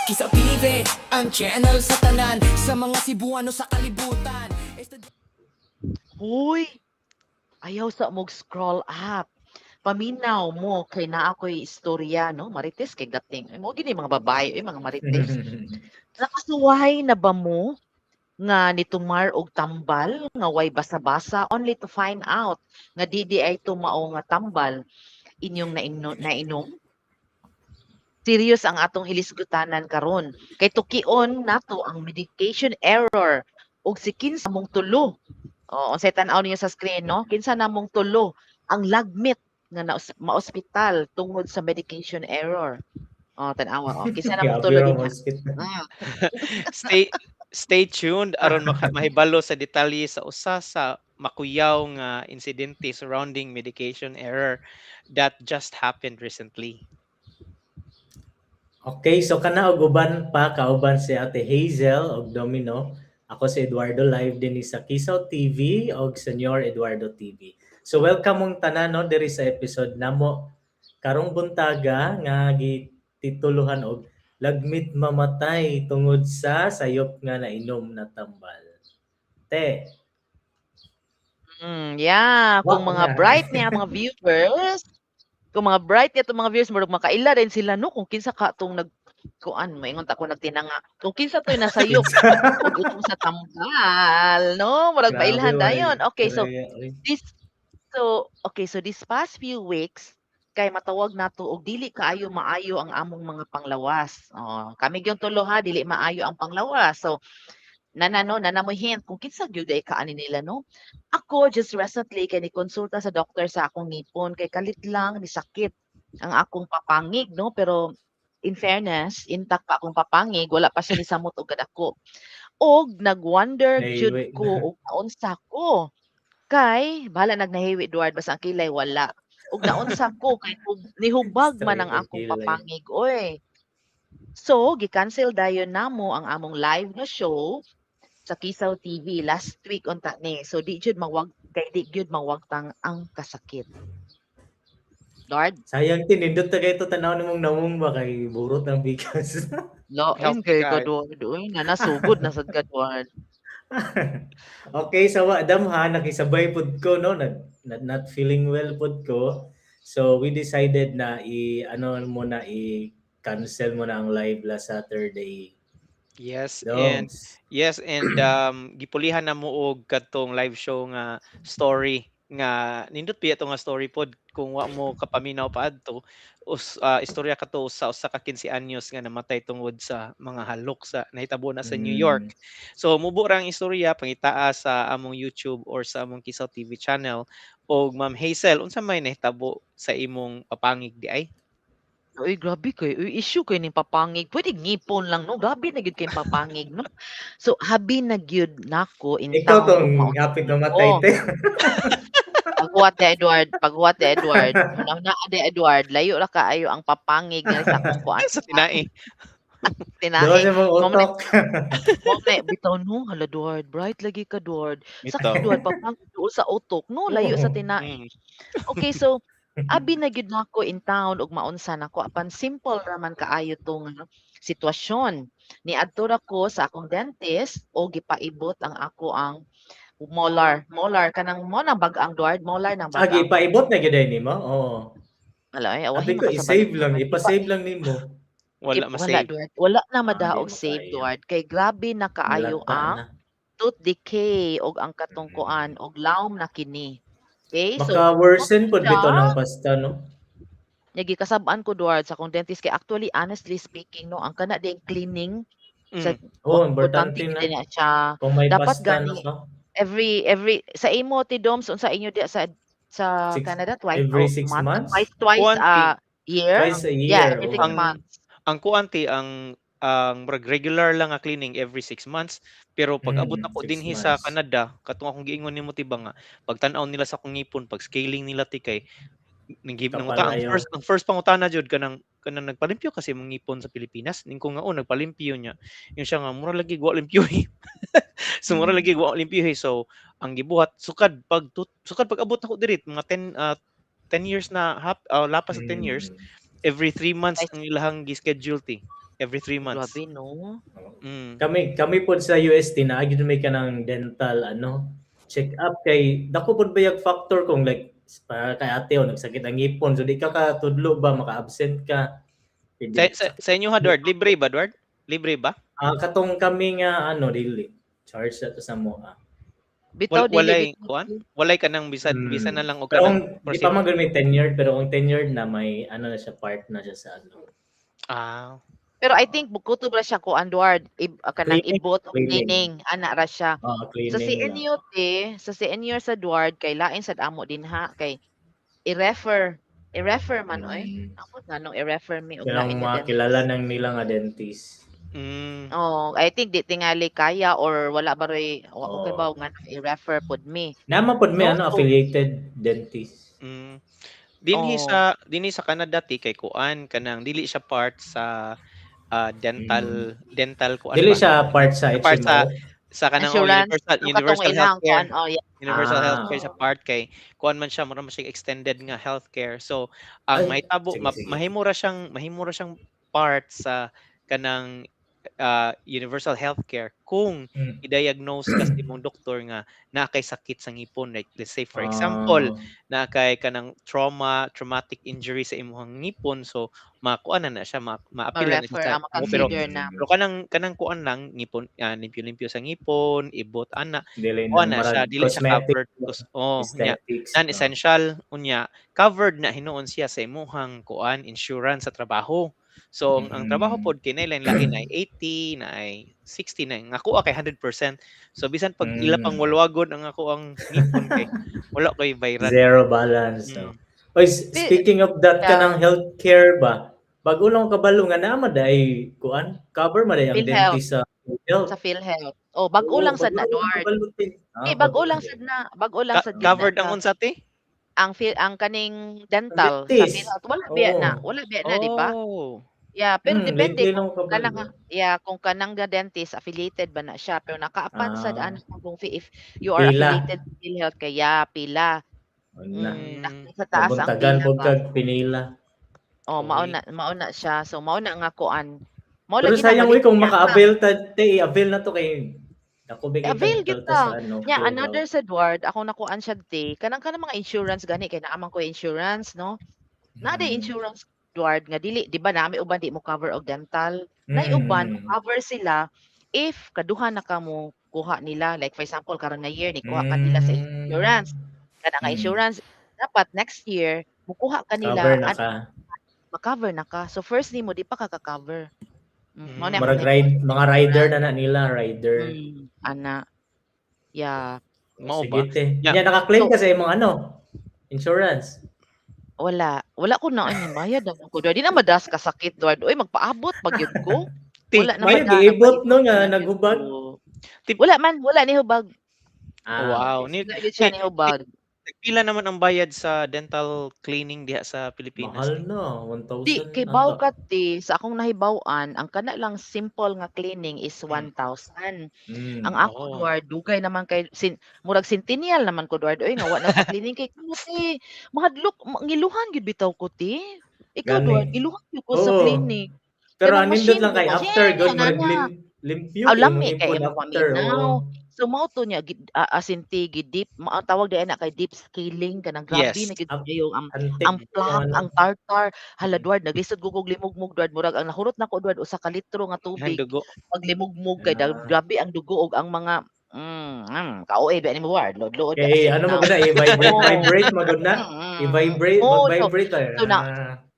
Kisaw TV, ang channel sa tanan, sa mga Cebuano sa kalibutan. Huy, ayaw sa mog scroll up. Paminaw mo kay naa ko'y istorya, no? Marites kay dating. Ay, mo gini mga babae, ay mga marites. Nakasuway na ba mo nga nitumar og tambal nga way basa-basa only to find out nga di diay to mao nga tambal inyong nainom? Serious ang atong hilisgutanan karon kay tukion nato ang medication error ug si kinsa mong tulo. Oh, unsay tan-aw ninyo sa screen, no? Kinsa namong tulo ang lagmit nga na maospital tungod sa medication error? Oh, tan-awa, oh. Kinsa namong tulo Grabe dinha? ra. Stay tuned aron mahibalo sa detalye sa usa sa makuyaw nga insidente surrounding medication error that just happened recently. Okay, so kana og uban pa, kauban si Ate Hazel og Domino. Ako si Eduardo, live din sa Kisaw TV og Senyor Eduardo TV. So welcome mong tanan, no, diri sa episode namo karong buntaga nga gitituluhan og "Lagmit Mamatay Tungod sa Sayop nga Nainom na Tambal." Te. Yeah, kung Wa mga na. Bright niya mga viewers, kung mga bright niya itong mga viewers, murag makaila din sila, no, kung kinsa ka tong nag kuan, maingon ta ko nagtinanga. Kung kinsa to'y nasayop og inom sa tambal, no? Murag Grabe, mailhan way. Dayon. Okay, so Grabe, oy. This so okay, so this past few weeks kay matawag nato og dili kaayo maayo ang among mga panglawas. Oh, kami gyud tulo ha, dili maayo ang panglawas. So nana, no, nana mo hint kung kinsa gyud ay kaani nila, no? Ako, just recently kay ni konsulta sa doktor sa akong ngipon kay kalit lang ni sakit ang akong papangig, no? Pero in fairness, intact pa akong papangig, wala pa siya ni samot og kadako. Og nag-wonder jud Nahiwi ko na. Og naunsa ko kay bahala nag nahiwi, Duard, basta ang kilay wala. Ug naunsa ko kay nihubag man ang Straight ang akong kilay. Papangig oy. So gi-cancel dayon namo ang among live nga show sa Kisaw TV last week unta ni. So di jud mawag kay di gyud mawagtang ang kasakit. Lord. Sayang, tinindot ta kay to tanaw nimong namong ba kay burot ang bigas. Lain Healthy kay ka, kaayo. Duard, oy, na nasugod na sad ka, Duard. Okay, sa wa damha nakisabay pud ko, no, not feeling well pud ko. So we decided na i ano muna, i-cancel muna ang live last Saturday. Yes, and Doms. Yes, and gipulihan na mo og kadtong live show nga story nga nindot biya to nga story pod kung wa mo kapaminaw pa adto us istorya kato sa usa ka 15 anyos nga namatay tungod sa mga halok sa nahitabo na sa New York. So mubo ra ang istorya, pangitaa sa among YouTube or sa among Kisaw TV channel. Og Ma'am Hazel, unsa may nahitabo sa imong papangig di ay? Uy, grabe kay, uy, issue kay ning papangig. Pwede ngipon lang, no? Grabe na gyud kay papangig, no? So habi na gyud nako in Ikaw town tong ug mao hapit mamatay ko. te. Paghuwat de, Edward, paghuwat de, Edward. Una de, Edward, layo ra kaayo ang papangig nga sa akong kuan. Sa tinai. Tinai. Doon sa mga Mao man utok. Mao na bitaw, no, hala Duard, bright lagi ka, Duard. Sakto, Bitaw. Duard, papangig duol sa utok, no, layo sa tinai. Okay, so abi na gyud nako in town ug maunsa nako apan simple ra man kaayo to nga sitwasyon. Niadto ra ko sa akong dentist o gipaibot ang ako ang molar. Molar kanang mo nang bag-ang, Duard, molar nang Ah, bag-ang. Gipaibot na gyud ay nimo? Oo. Ala ay Abi awahin ko mo ka sa i-save balik lang, naman. ipa-save lang nimo. Wala Wala, ma-save. Duard. Wala na Ah, di madaog mo save, kaya. Duard, kay grabe na kaayo Nalata ang na. Tooth decay og ang katong kuan og lawom na kini. Okay, so Maka worsen pod siya. Bitaw ng pasta, no? Nya gikasab-an ko, Duard, sa akong dentist kay actually, honestly speaking, no, ang kana ding cleaning sa Oh, importante importante gyud na. na siya. Kung may Dapat pasta na gani ka. every sa imo ti Doms, unsa inyo di sa Six, Canada, twice every a 6 month, months? twice Kuan a year? Twice a Yeah, year. every 6 Oo. months. Ang kuan ti, ang murag regular lang nga cleaning every 6 months, pero pag abot nako 6 dinhi sa months. Canada, katong akong giingon nimo ti ba nga pagtan-aw nila sa akong ngipon, pag scaling nila ti kay Kapal nanguta ang ayo. first pangutana jud kanang "Nagpalimpyo kasi imong ngipon sa Pilipinas?" Ning ko nga, "Oh, nagpalimpyo." Niya yung siya nga mura lagi wa limpyohi. So mura lagi wa limpyohi, so ang gibuhat sukad pag abot nako diri mga 10 years na hap, lapas sa 10 years, every 3 months Twice. Ang ilahang gi-schedule ti. Every 3 months. Grabe, no? Kami kami pod sa UST na gyud may kanang dental ano check up kay dako pod bayag factor kung like para kay ate o nagsakit ang ngipon, so di ka katudlo ba, maka-absent ka. Sa inyo ha, Duard, libre ba, Duard? Libre ba? Ah, katong kami nga ano, dili charge na to sa moa. Bitaw, dili Walay bitaw. Kuan? Walay kanang bisan bisan na lang og Pero kanang kung di pa man gud may tenured, pero kung tenured na, may ano na siya, part na siya sa ano. Pero I think kutob ra siya kuan, Duard, kanang Cleaning, ibot og cleaning. cleaning ana ra siya. Ah, Sa cleaning lang. CNU te, sa CNU sa Duard kay lain sad amo din ha, kay i-refer man oy. Amot nga nung i-refer mi og Kanang lain nga mga dentist. kilala nang nila nga dentist. Oh, I think di tingali kaya or wala ba roy wa ko Oo. kibaw nga i-refer pod mi. Nama pod may No, ano so affiliated dentist. Dinhi Oh. sa dinhi sa Canada ti kay kuan, kanang dili siya part sa dental dental kuan Dili ba? siya part sa Part HMO. sa kanang oh, Insurance, universal no, katong universal ilang healthcare. kuan, oh, yeah. Universal healthcare sa part kay kuan man siya, mura man siya extended nga healthcare. So ang Ay, mahitabo sige, sige. mahimo ra siyang part sa kanang universal healthcare kung i-diagnose ka sa imong doktor nga naa kay sakit sa ngipon, like let's say for example naa kay kanang traumatic injury sa imong ngipon, so makuan na na siya, maapil na siya Ma-refer, sa ah, oh, pero ma-consider na. pero kanang kuan lang ngipon, limpyo-limpyo sa ngipon, ibot ana, Dili na kuan na siya, marag dili siya cosmetic covered oh, nya aesthetics. Non-essential, unya covered na hinuon siya sa imuhang kuan, insurance sa trabaho. So ang trabaho pod kay lain-lain ay 80 na ay 60 na nga ako kay 100%. So bisan pag ila pang walwagon ang ako ang ngipon kay wala koy bayran. Zero balance. No? Oy, speaking of that, kanang healthcare ba? Bago lang kabalo nga naa day kuan, cover man day ang PhilHealth. dentist sa PhilHealth. Sa PhilHealth. Oh, bag-o Oo, lang sad na, bago lang Duard. kabalo, te. Ah, Eh, bag-o bago lang din. sad na, bag-o lang sad gyud na Covered ang siya. unsa te? Ang kaning dental sa dentist. PhilHealth wala biya na, wala biya na, di ba? Oh. Yeah, pero depende Lately kung lang kabalo. kanang, yeah, kung kanang nga dentist affiliated ba na siya, pero nakaapan sad Ah. ana kung if you are Pila. affiliated sa PhilHealth kaya pila. Una. Sa taas ang Mabuntagan pila pud ba. kag pinila. Oh, mao Uy. na mao na siya. So mao na nga kuan. Mao Pero lagi na sayang uy kung malit- maka-avail ta te, i-avail na to kay dako ba kay Avail tagtal gyud ta ta. sa ano, Nya PhilHealth. another sa Duard, ako nakuan siya te, kanang mga insurance gani kay naa man ko insurance, no? Naa day insurance, Duard, nga dili, di ba nami uban di mo cover og dental. Nay uban mo cover sila if kaduha na ka mo kuha nila, like for example karon nga year ni kuha ka nila sa insurance. Kana nga insurance dapat next year mukuha ka nila Cover na at ka. Ma-cover na ka. So first nimo di pa ka ka-cover. Mao na akong Murag ride, mga rider na na nila, rider. Ana. Yeah. Mao Sige ba? te. Yeah. Nya naka-claim So ka sa imong ano, insurance. Wala. Wala ko na ano bayad na ko. Di na madas kasakit, Duard. Uy, magpaabot pag yun ko. Ti, Wala na Mayo mada giibot no nagpaibot nga na gyud naghubag. ko. Tip- Wala man, wala ni hubag. Ah, Wow. okay. Ni Wala gyud siya ni hubag. Pila naman ang bayad sa dental cleaning diha sa Pilipinas? Mahal na, Di 1,000 kay baw ata. ka te, sa akong nahibaw-an ang kana lang simple nga cleaning is 1,000. Ang ako Duard dugay naman kay sin murag centennial naman ko, Duard, oy, nga wa na cleaning kay kuno te. Mahadlok ngiluhan gyud bitaw ko te. Ikaw, Gani. Duard, giluhan gyud ko sa Oo. cleaning. Pero Kanang anindot machine lang kay ba? after good Ana murag na. limpyo Aw kay imong lami kay ngipon imong after, paminaw. oo. So mao to niya as in te gi-deep mao tawag diay na kay deep scaling kanang grabe na gyud kayo ang Antik ang yung plaque, ano. ang tartar. Hala Duard, naglisod ko og limugmug, Duard, murag ang nahurot nako, Duard, usa ka litro nga Ang tubig. dugo. Paglimugmug kay grabe ang dugo og ang mga kaoy ba nimo, Duard, luod-luod ba Kay kasi ano na. mo gud na i-vibrate Oo. vibrate magud na. I-vibrate, Oo, so mag-vibrate ay. so na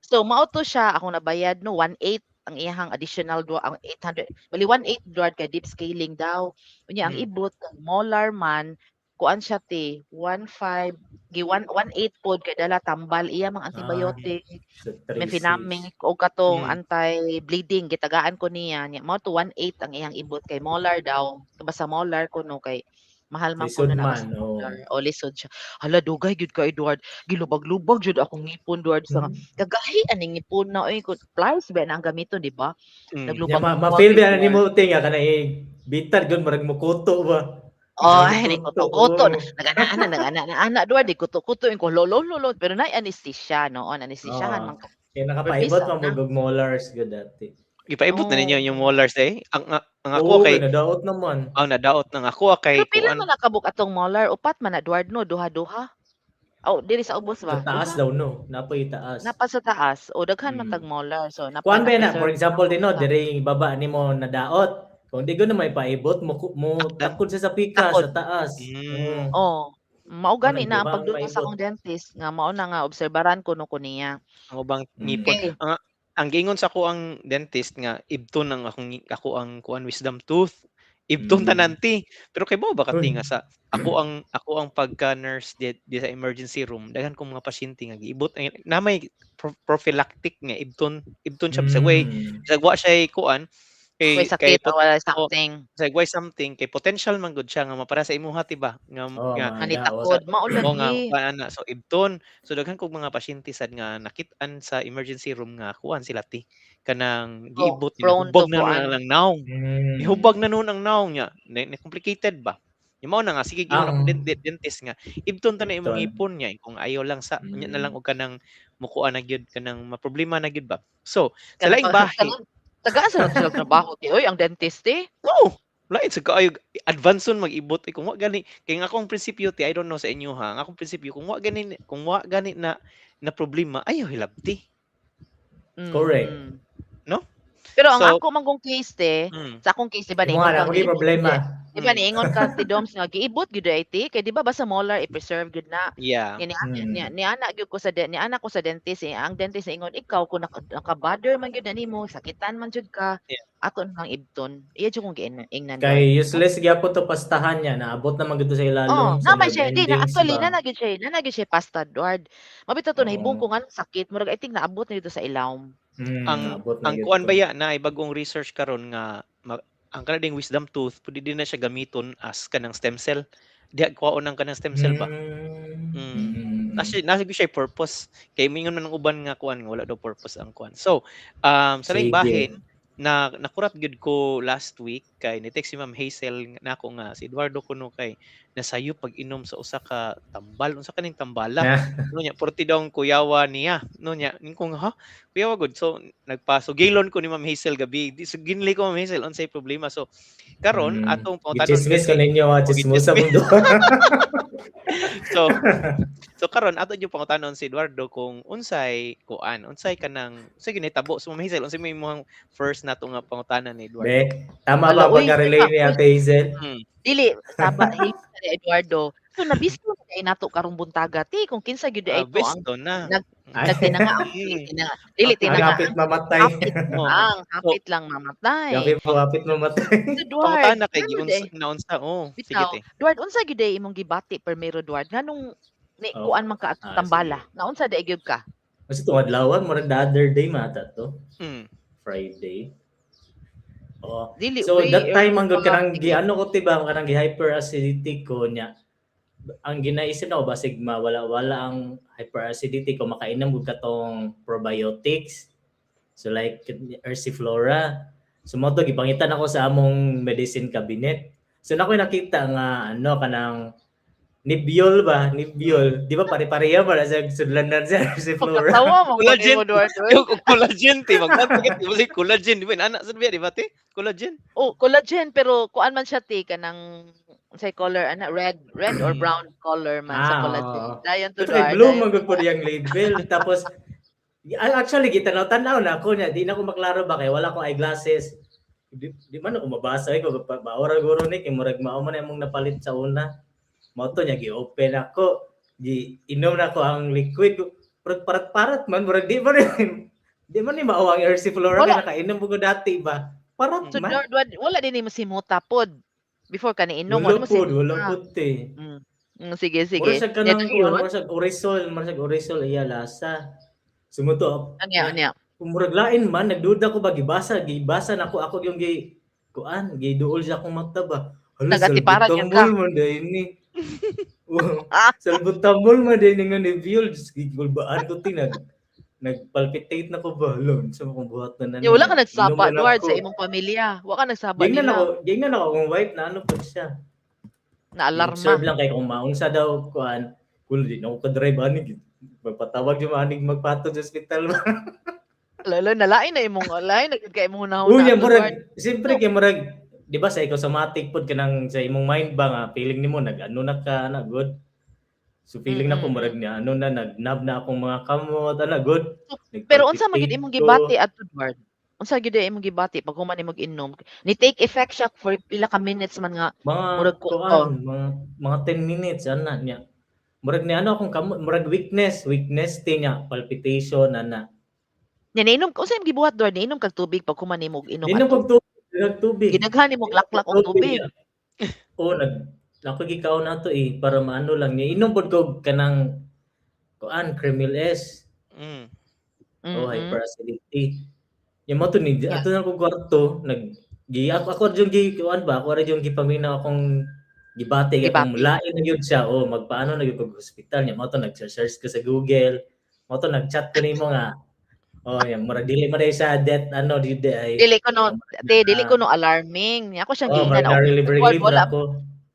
so mao to siya akong nabayad no 1.8 ang iyahang additional do ang 800 bali 1.8, Duard, kay deep scaling daw. Unya ang ibot kag molar man kuan siya te 1.5 gi 1 1.8 pod kay dala tambal iya mang antibiotic, So 3.6. mefenamic o katong anti-bleeding gitagaan ko niya nya mao to 1.8 ang iyang ibot kay molar daw. Basta molar kuno kay mahal man Lisod kuno na man, basta oo. molar o lisod siya. Hala dugay gyud ka, Edward, gilubag-lubag jud akong ngipon, Duard, sa kagahi aning ngipon na oy kun pliers ba na ang gamiton, di ba? Mm. Nya Naglubag-lubag ma-feel gyud, ba Duard. nimo te nga kanang i-bitad gud murag mukuto ba? Oh, ay, ni Mukuto, kuto-kuto. oo. Nag-ana-ana, nag-ana-ana, Duard, di kuto-kuto yung ko lo lo lo, pero nay anesthesia noon, anesthesiahan Oo. man ka. Kay nakapaibot Pero man bisa mo og molars gud dati. Gipaibot na ninyo yung Oh. molars eh. Ang ako Oo, kay nadaot naman. Ang nadaot nang ako kay Pero pila kuan. Man nakabuk atong molar? Upat man na, Eduardo, no? Duha-duha. Oh, diri sa ubos Sa ba? taas Duha. daw, no? Napoy taas. Napa sa taas. O daghan man tag molar. So napa Kuan ba na, na-preserve for example din, no, sa- diri baba nimo nadaot. Kung di ko na may paibot mo mo takod siya sa pika Takod. sa taas. Oh, mao gani Mao na ang nang pagduta sa paibot. akong dentist nga mao na nga obserbaran ko no ko niya. Ang ubang ngipon. Okay. Ang giingon sa ako ang dentist nga ibton ang akong ako ang kuan, wisdom tooth. Ibton tanan ti. Pero kay mo ba ka Uy. ti nga sa ako ang pagka nurse di sa emergency room, daghan kong mga pasyente nga giibot ay, na may prophylactic nga ibton ibton siya sa way sa wa siya kuan kay May kay sakit o wala something. Sa way something kay potential man gud siya nga mapara sa imuha ti ba nga Oh, nga mga Ani daot. takod mao Oo nga lagi. kuan ana, so ibton, so daghan kog mga pasyente sad nga nakit-an sa emergency room nga kuan sila ti kanang Oh, giibot prone to hubag na kuan. nun ang naong. Gihubag na nun ang naong niya, na complicated ba. Yung mao na nga sige giingon ako dentist nga ibton ta na imong Ibton. ngipon niya kung ayaw lang sa unya na lang Mm. og kanang mukuan na gyud, kanang maproblema na gyud ba. So sa Kanang laing bahin, tagaan sa sila trabaho ti oy ang dentist eh. Oo. Lain sa kaayo advance mag-ibot eh, kung wa gani kay ang akong prinsipyo ti, I don't know sa inyo ha. Ang akong prinsipyo kung wa gani na na problema, ayaw hilabti. Correct. No? Pero ang So ako man kong case te, sa akong case di ba Imo niingon nga ka na, ako giibot problema. Di ba niingon ka ti Doms nga giibot gyud ay ti kay di ba basta molar i-preserve gyud na. Yeah. Ni niana gyud ko sa niana ko sa dentist eh. Ang dentist ingon ikaw kung naka-bother man gyud na nimo, sakitan man jud ka, ato nang ibton. Iya jud kong giingnan. Kay useless gyapon to pastahan niya, naabot na man gyud to sa ilalom Oh, sa naman nerve siya, di na endings actually ba. na gyud siya, na gyud siya pasta, Edward. Mabitaw to nahibong Oo. ko nga sakit, murag I think naabot na dito sa ilawom. Naabot na Ang gyud kuan to. ba ya na ay bagong research karon nga ang kanang wisdom tooth pwede din na siya gamiton as kanang stem cell. Diha kuhaon ang kanang stem cell ba. Nasa gyud siya purpose. Kay mingon man ang uban nga kuan nga wala daw purpose ang kuan. So, sa laing Sige. bahin na nakurat gyud ko last week kay ni text si Ma'am Hazel nako nga si Eduardo kuno kay nasayo pag-inom sa usa ka tambal, unsa kaning tambala. No nya porti daw ang kuyawa niya. No nya ning ko nga, ha, kuyawa gud. So nagpasugilon ko ni Ma'am Hazel gabi. Di sugginli ko Ma'am Hazel unsay problema. So karon atong pangutanon Gichismis ko kasi ninyo, ha, O, chismosa gichismis. mundo. So karon ato jud pangutanon si Eduardo kung unsay kuan, unsay kanang unsay ginitabo. So Ma'am Hazel, unsay may imong first nato nga pangutanan ni Eduardo? Be, tama Wala, ba uy, pagka-relay ni uy. Ate Hazel? Dili, saba ni Eduardo. So nabisto na kay nato karong buntaga ti kung kinsa gyud ay Ah, to ang besto na. Ay. nagtinanga ang dili Ang tinanga. hapit mamatay. Hapit Oo. lang, hapit lang mamatay. Hapit mo, hapit mamatay. So, Eduard, Pangutana kay ngano giunsa di- naunsa. Oh, sige Bitaw. te. Eduard, unsa gyud ay imong gibati permero, Eduard? Nganong ni Oh. kuan man ka at tambala? Sige. Naunsa di gyud ka? Kasi itong adlawan, murag the other day mata to. Friday. Oh. Dili, So uy, that time ang early gud kanang pa. gi ano ko ti ba kanang gi hyperacidity ko niya. Ang ginaisip na ko basig mawala wala ang hyperacidity ko makainom gud katong probiotics. So like Erciflora. So mo to gipangitan ako sa among medicine cabinet. So nakoy nakita nga ano kanang Nibiol ba? Nibiol. Di ba pare-pareha ba sa sudlanan sa Erciflora? Pagkatawa mo Collagen. ko Eduard. Uy. Yung collagen ti magpatugit di ba si collagen di ba ana sa di ba ti? Collagen. Oh, collagen pero kuan man siya ti kanang unsay color ana, red red or brown color man sa Ah, collagen. oo. Dayon to Pero kay Eduard. blue Dayon. man gud po diyang label. Tapos actually gitanaw-tanaw na ako niya, di na ako maklaro ba kay wala akong eyeglasses. Di man ako mabasa eh, ko maora guro ni kay murag mao man imong napalit sa una. Mao to niya gi-open ako, gi inom na ako ang liquid. Murag parat-parat man, murag di man ni mao ang Erciflora Wala. kay nakainom ko dati ba. Parat So man. Eduard, wala din nimo simuta pod before ka niinom, Wala wala mo pod, wala simuta. pod te. Sige, sige. Mura siya kanang Neto kuan, yun? mura siya orisol, mura siya orisol iya lasa. Sumuto Unya, unya. murag lain man, nagduda ko ba gibasa, gibasa nako ako yung gi kuan, giduol siya akong mata ba. Hala, Nagatiparad yun ka. salbutamol man dahil ni. Oh, salbutamol man dahil ni nga ni Viol. Diyos, gigulbaan ko ti nagpalpitate na ko ba. Hala, unsa man kong buhat na Yo, wala ka Inom nagsaba, na Eduard, ako. sa imong pamilya. Wa ka nagsaba Gingnan nila. ako, gingnan ako kung wife na ano po siya. Na alarma. Observe lang kay kung maunsa daw kuan, cool din ako ka-drive ani. Magpatawag yung anig magpatod sa ospital. Lalo nalain na imong lain na gud kay imong Uy, hunahuna ya ato, Edward. Murag siyempre kay murag di ba psychosomatic pod kanang sa imong mind ba nga feeling nimo nag-ano na ka ana good. So feeling na ko murag ni ano na nag-numb na akong mga kamot ana good. So, pero unsa man gyud Nagpalpitate imong ko. Gibati adto, Edward? Unsa gyud imong gibati pag human nimo inom? Ni take effect siya for pila ka minutes man nga Mga murag ko kuan, oh. mga 10 minutes ana niya. Murag ni ano akong kamot, murag weakness, weakness ti nga palpitation ana. Nya niinom unsa imong gibuhat, Edward? Niinom kag tubig pag human nimo og inom Niinom ato? kog tubig, daghang tubig. Gidaghan nimo og laklak og tubig. Niya. Oo, nag ako gikaon nato eh para maano lang niya. Inom pod ko kanang kuan Kremil S. Oh, hyperacidity. Yung mo to ni ato na ko kwarto nag gi ako ako jud gi kuan ba, ako ra jud gipaminaw akong gibati kay kung Gibati. lain na gyud siya oh magpaano na gyud kog ospital niya mo to nag-search ko sa Google. Mo to nag-chat ko nimo nga oh ya murag dili man dai sa death ano di di ay Dili ko no te, dili ko no alarming. Ako siyang Oh, giingnan murag na okay, relieve Edward, relieve wala ra ko.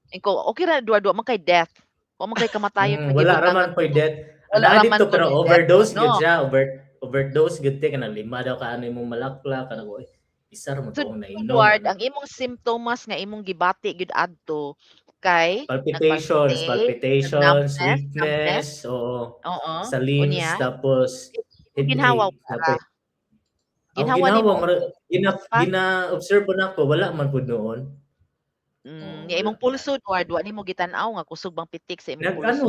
Ingko, okay ra Edward, wa man kay death. Wa man kay kamatayon nga Wala ra gibutang man koy death. Wala Naa ra man dito pero koy death, overdose no. gyud siya, overdose gyud te kanang lima daw ka ano imong malaklak kanang oy isa ra man So, to ang nainom. Edward, ang imong simptomas nga imong gibati gyud adto kay Palpitations, nagpalpitate, palpitations, nag-numbness, numbness. weakness, oo. Oo. Sa limbs Unya? tapos Ginhawa headache. ra. Tapos, ang Ginhawa ginawa nimo mura gina pa? gina-observe po nako wala man pud noon. Oo, Nya imong wala. pulso, Edward, wa nimo gitan-aw nga kusog bang pitik sa imong Nag pulso? ano,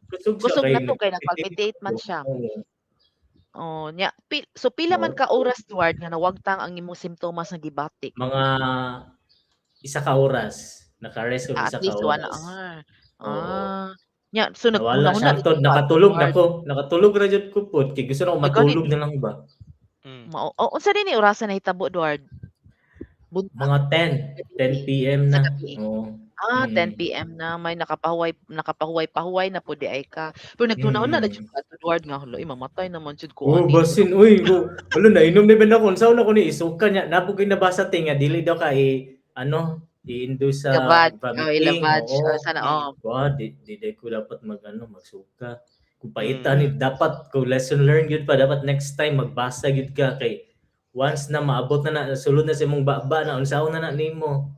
kusog siya Kusog kay na to kay nagpalpitate nagpalpitate man ko. siya. Oo. Oh, nya so pila man Mao ka to. oras, Edward, nga nawagtang ang imong simptomas nga gibati? Mga isa ka oras. Naka-rest kog Ah, at isa ka least 1 oras. hour. Oo. Ah, nya so Nawala siya naghuna-huna hantod gid ka, nakatulog na Edward. ko. Nakatulog ra jud ko pod kay gusto nako Ay gani matulog na lang ba. Mao o unsa din ni orasa nahitabo, Edward? Buntag? Mga 10, 10 Gabi? PM Sa na. gabi? Oo. Ah, 10 PM na may nakapahuway nakapahuway-pahuway na pud di ay ka. Pero naghuna-huna na jud ka, Edward, nga hala, eh, mamatay naman jud ko Oh, ani. basin uy, go. Hala nainom na ba nako unsaon ako ni isuka niya. Naa po koy nabasa te nga dili daw ka i ano, i-induce sa Labad, oh, vomiting. ilabad Oo. oh, sana oh. Wa di di di ko dapat mag ano, magsuka. Kung paita ni dapat ko lesson learned gyud pa dapat next time magbasa gyud ka kay once na maabot na na sulod na sa imong baba na unsaon na na nimo.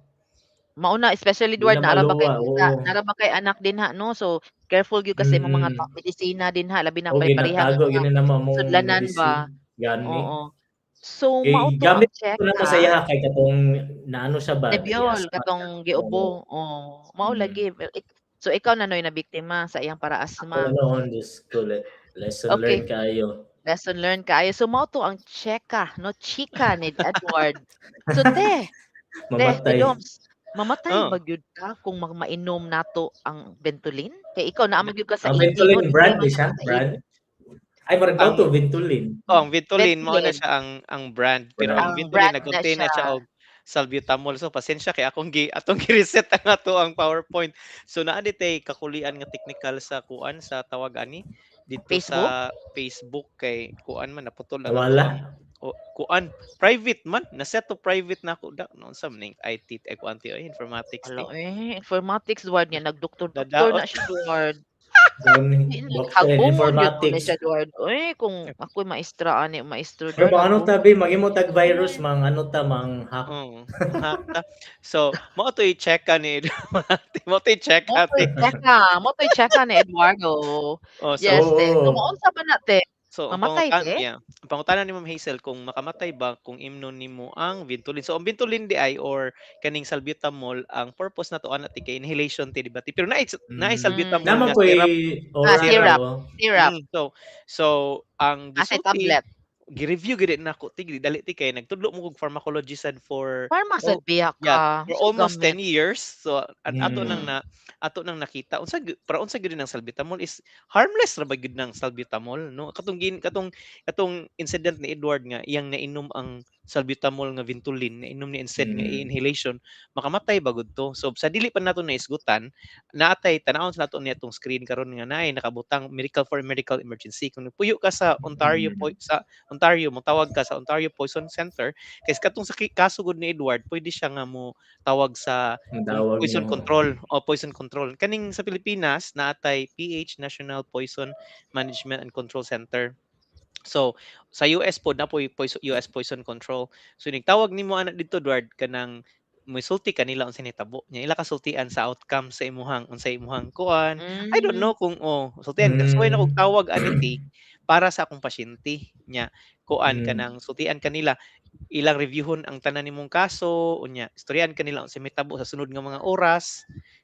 Mao na especially Di Edward na naara ba kay maluwa, kita oo. naara ba kay anak dinha no, so careful gyud ka sa imong mga medisina dinha labi na O pare-pareha nga ginatago mga gyud na namo among sudlanan ba. medicine. Gani. Oo. So Kay mao to ang gamit check ko na sa ha. iya kay katong naano siya ba, Nebiol gi-asthma siya. katong Oo. giubo, oh, mao lagi so ikaw na noy nabiktima sa iyang Ako para-asthma. noon, Diyos ko, lesson Okay. learned kaayo. Lesson learned kaayo. So mao to ang cheka no, chika ni Edward. So te, te, te Mamatay. Doms, mamatay Oh. ba gyud ka kung mainom nato ang Ventolin? Kay ikaw naa man gyud ka sa Ang ED no, Ventolin brand man di siya, ka sa brand. ED. Ay murag Ang to Ventolin. Oh, ang Ventolin mao na Ventolin. siya ang brand pero ang Ang Ventolin brand na nag-contain na siya. siya og salbutamol. So pasensya kay akong gi atong gi-reset ang ato ang PowerPoint. So naa ditay kakulian nga technical sa kuan sa tawag ani dito Facebook? sa Facebook kay kuan man naputol ang ato Nawala. ang o, kuan private man na set to private na ako da no unsa man ning IT ay kuan ti oy informatics ti. Hala eh, informatics Edward niya nagdoktor-doktor Dadaot. na siya Edward. Doctor in Hagbungon gyud ko ni informatics. siya Edward. Uy, kung ako'y maestra ani, maestro Pero Edward mga ano ako. ta be, maghimo tag virus, mang ano ta, mang hack. Oo, hack ta. So, mao to'y check ka ni mao to'y check Mo to'y ate. cheka, mao to'y cheka ni Eduardo. Oh, so Yes, te. So Oo. maunsa man na te? So, ang Mamatay te? yeah, ang pangutana ni Ma'am Hazel kung makamatay ba kung imnon nimo ang Ventolin. So, ang Ventolin di ay or kaning salbutamol, ang purpose nato ana ti kay inhalation ti di ba ti? Pero naay salbutamol Naman nga ko'y syrup. Ah, oral, syrup. oo. Syrup. So ang Ah, sa gisulti tablet. gi-review gyud nako ti dali ti kay nagtudlo mo kog pharmacology sad for Pharma oh, sad biya yeah, ka. for Unsa almost gamit? 10 years. So ato nang na ato nang nakita unsa para unsa gyud nang salbutamol is harmless ra ba gyud nang salbutamol no katong gin, katong katong incident ni Edward nga iyang nainom ang salbutamol nga Ventolin nainom ni instead nga inhalation makamatay ba gud to. So sa dili pa nato naisgutan naatay tan-awon sa nato niya tong screen karon nga naay nakabutang medical for medical emergency kung nagpuyo ka sa Ontario sa Ontario motawag ka sa Ontario Poison Center kay katong sa kaso gud ni Edward pwede siya nga mo tawag sa Tawag poison mo. Control o poison control kaning sa Pilipinas naatay PH National Poison Management and Control Center. So sa US pod na poy US Poison Control. So nagtawag nimo ana didto, Edward, kanang mosulti kanila unsa nitabo nya, ila kasultian sa outcome sa imuhang, unsay imuhang kuan. I don't know kung, oh, sultian ka. So na kog tawag ani ti para sa akong pasyente nya kuan, kanang sultian kanila, ilang reviewhon ang tanan nimong kaso, unya istoryahan kanila unsay mitabo sa sunod nga mga oras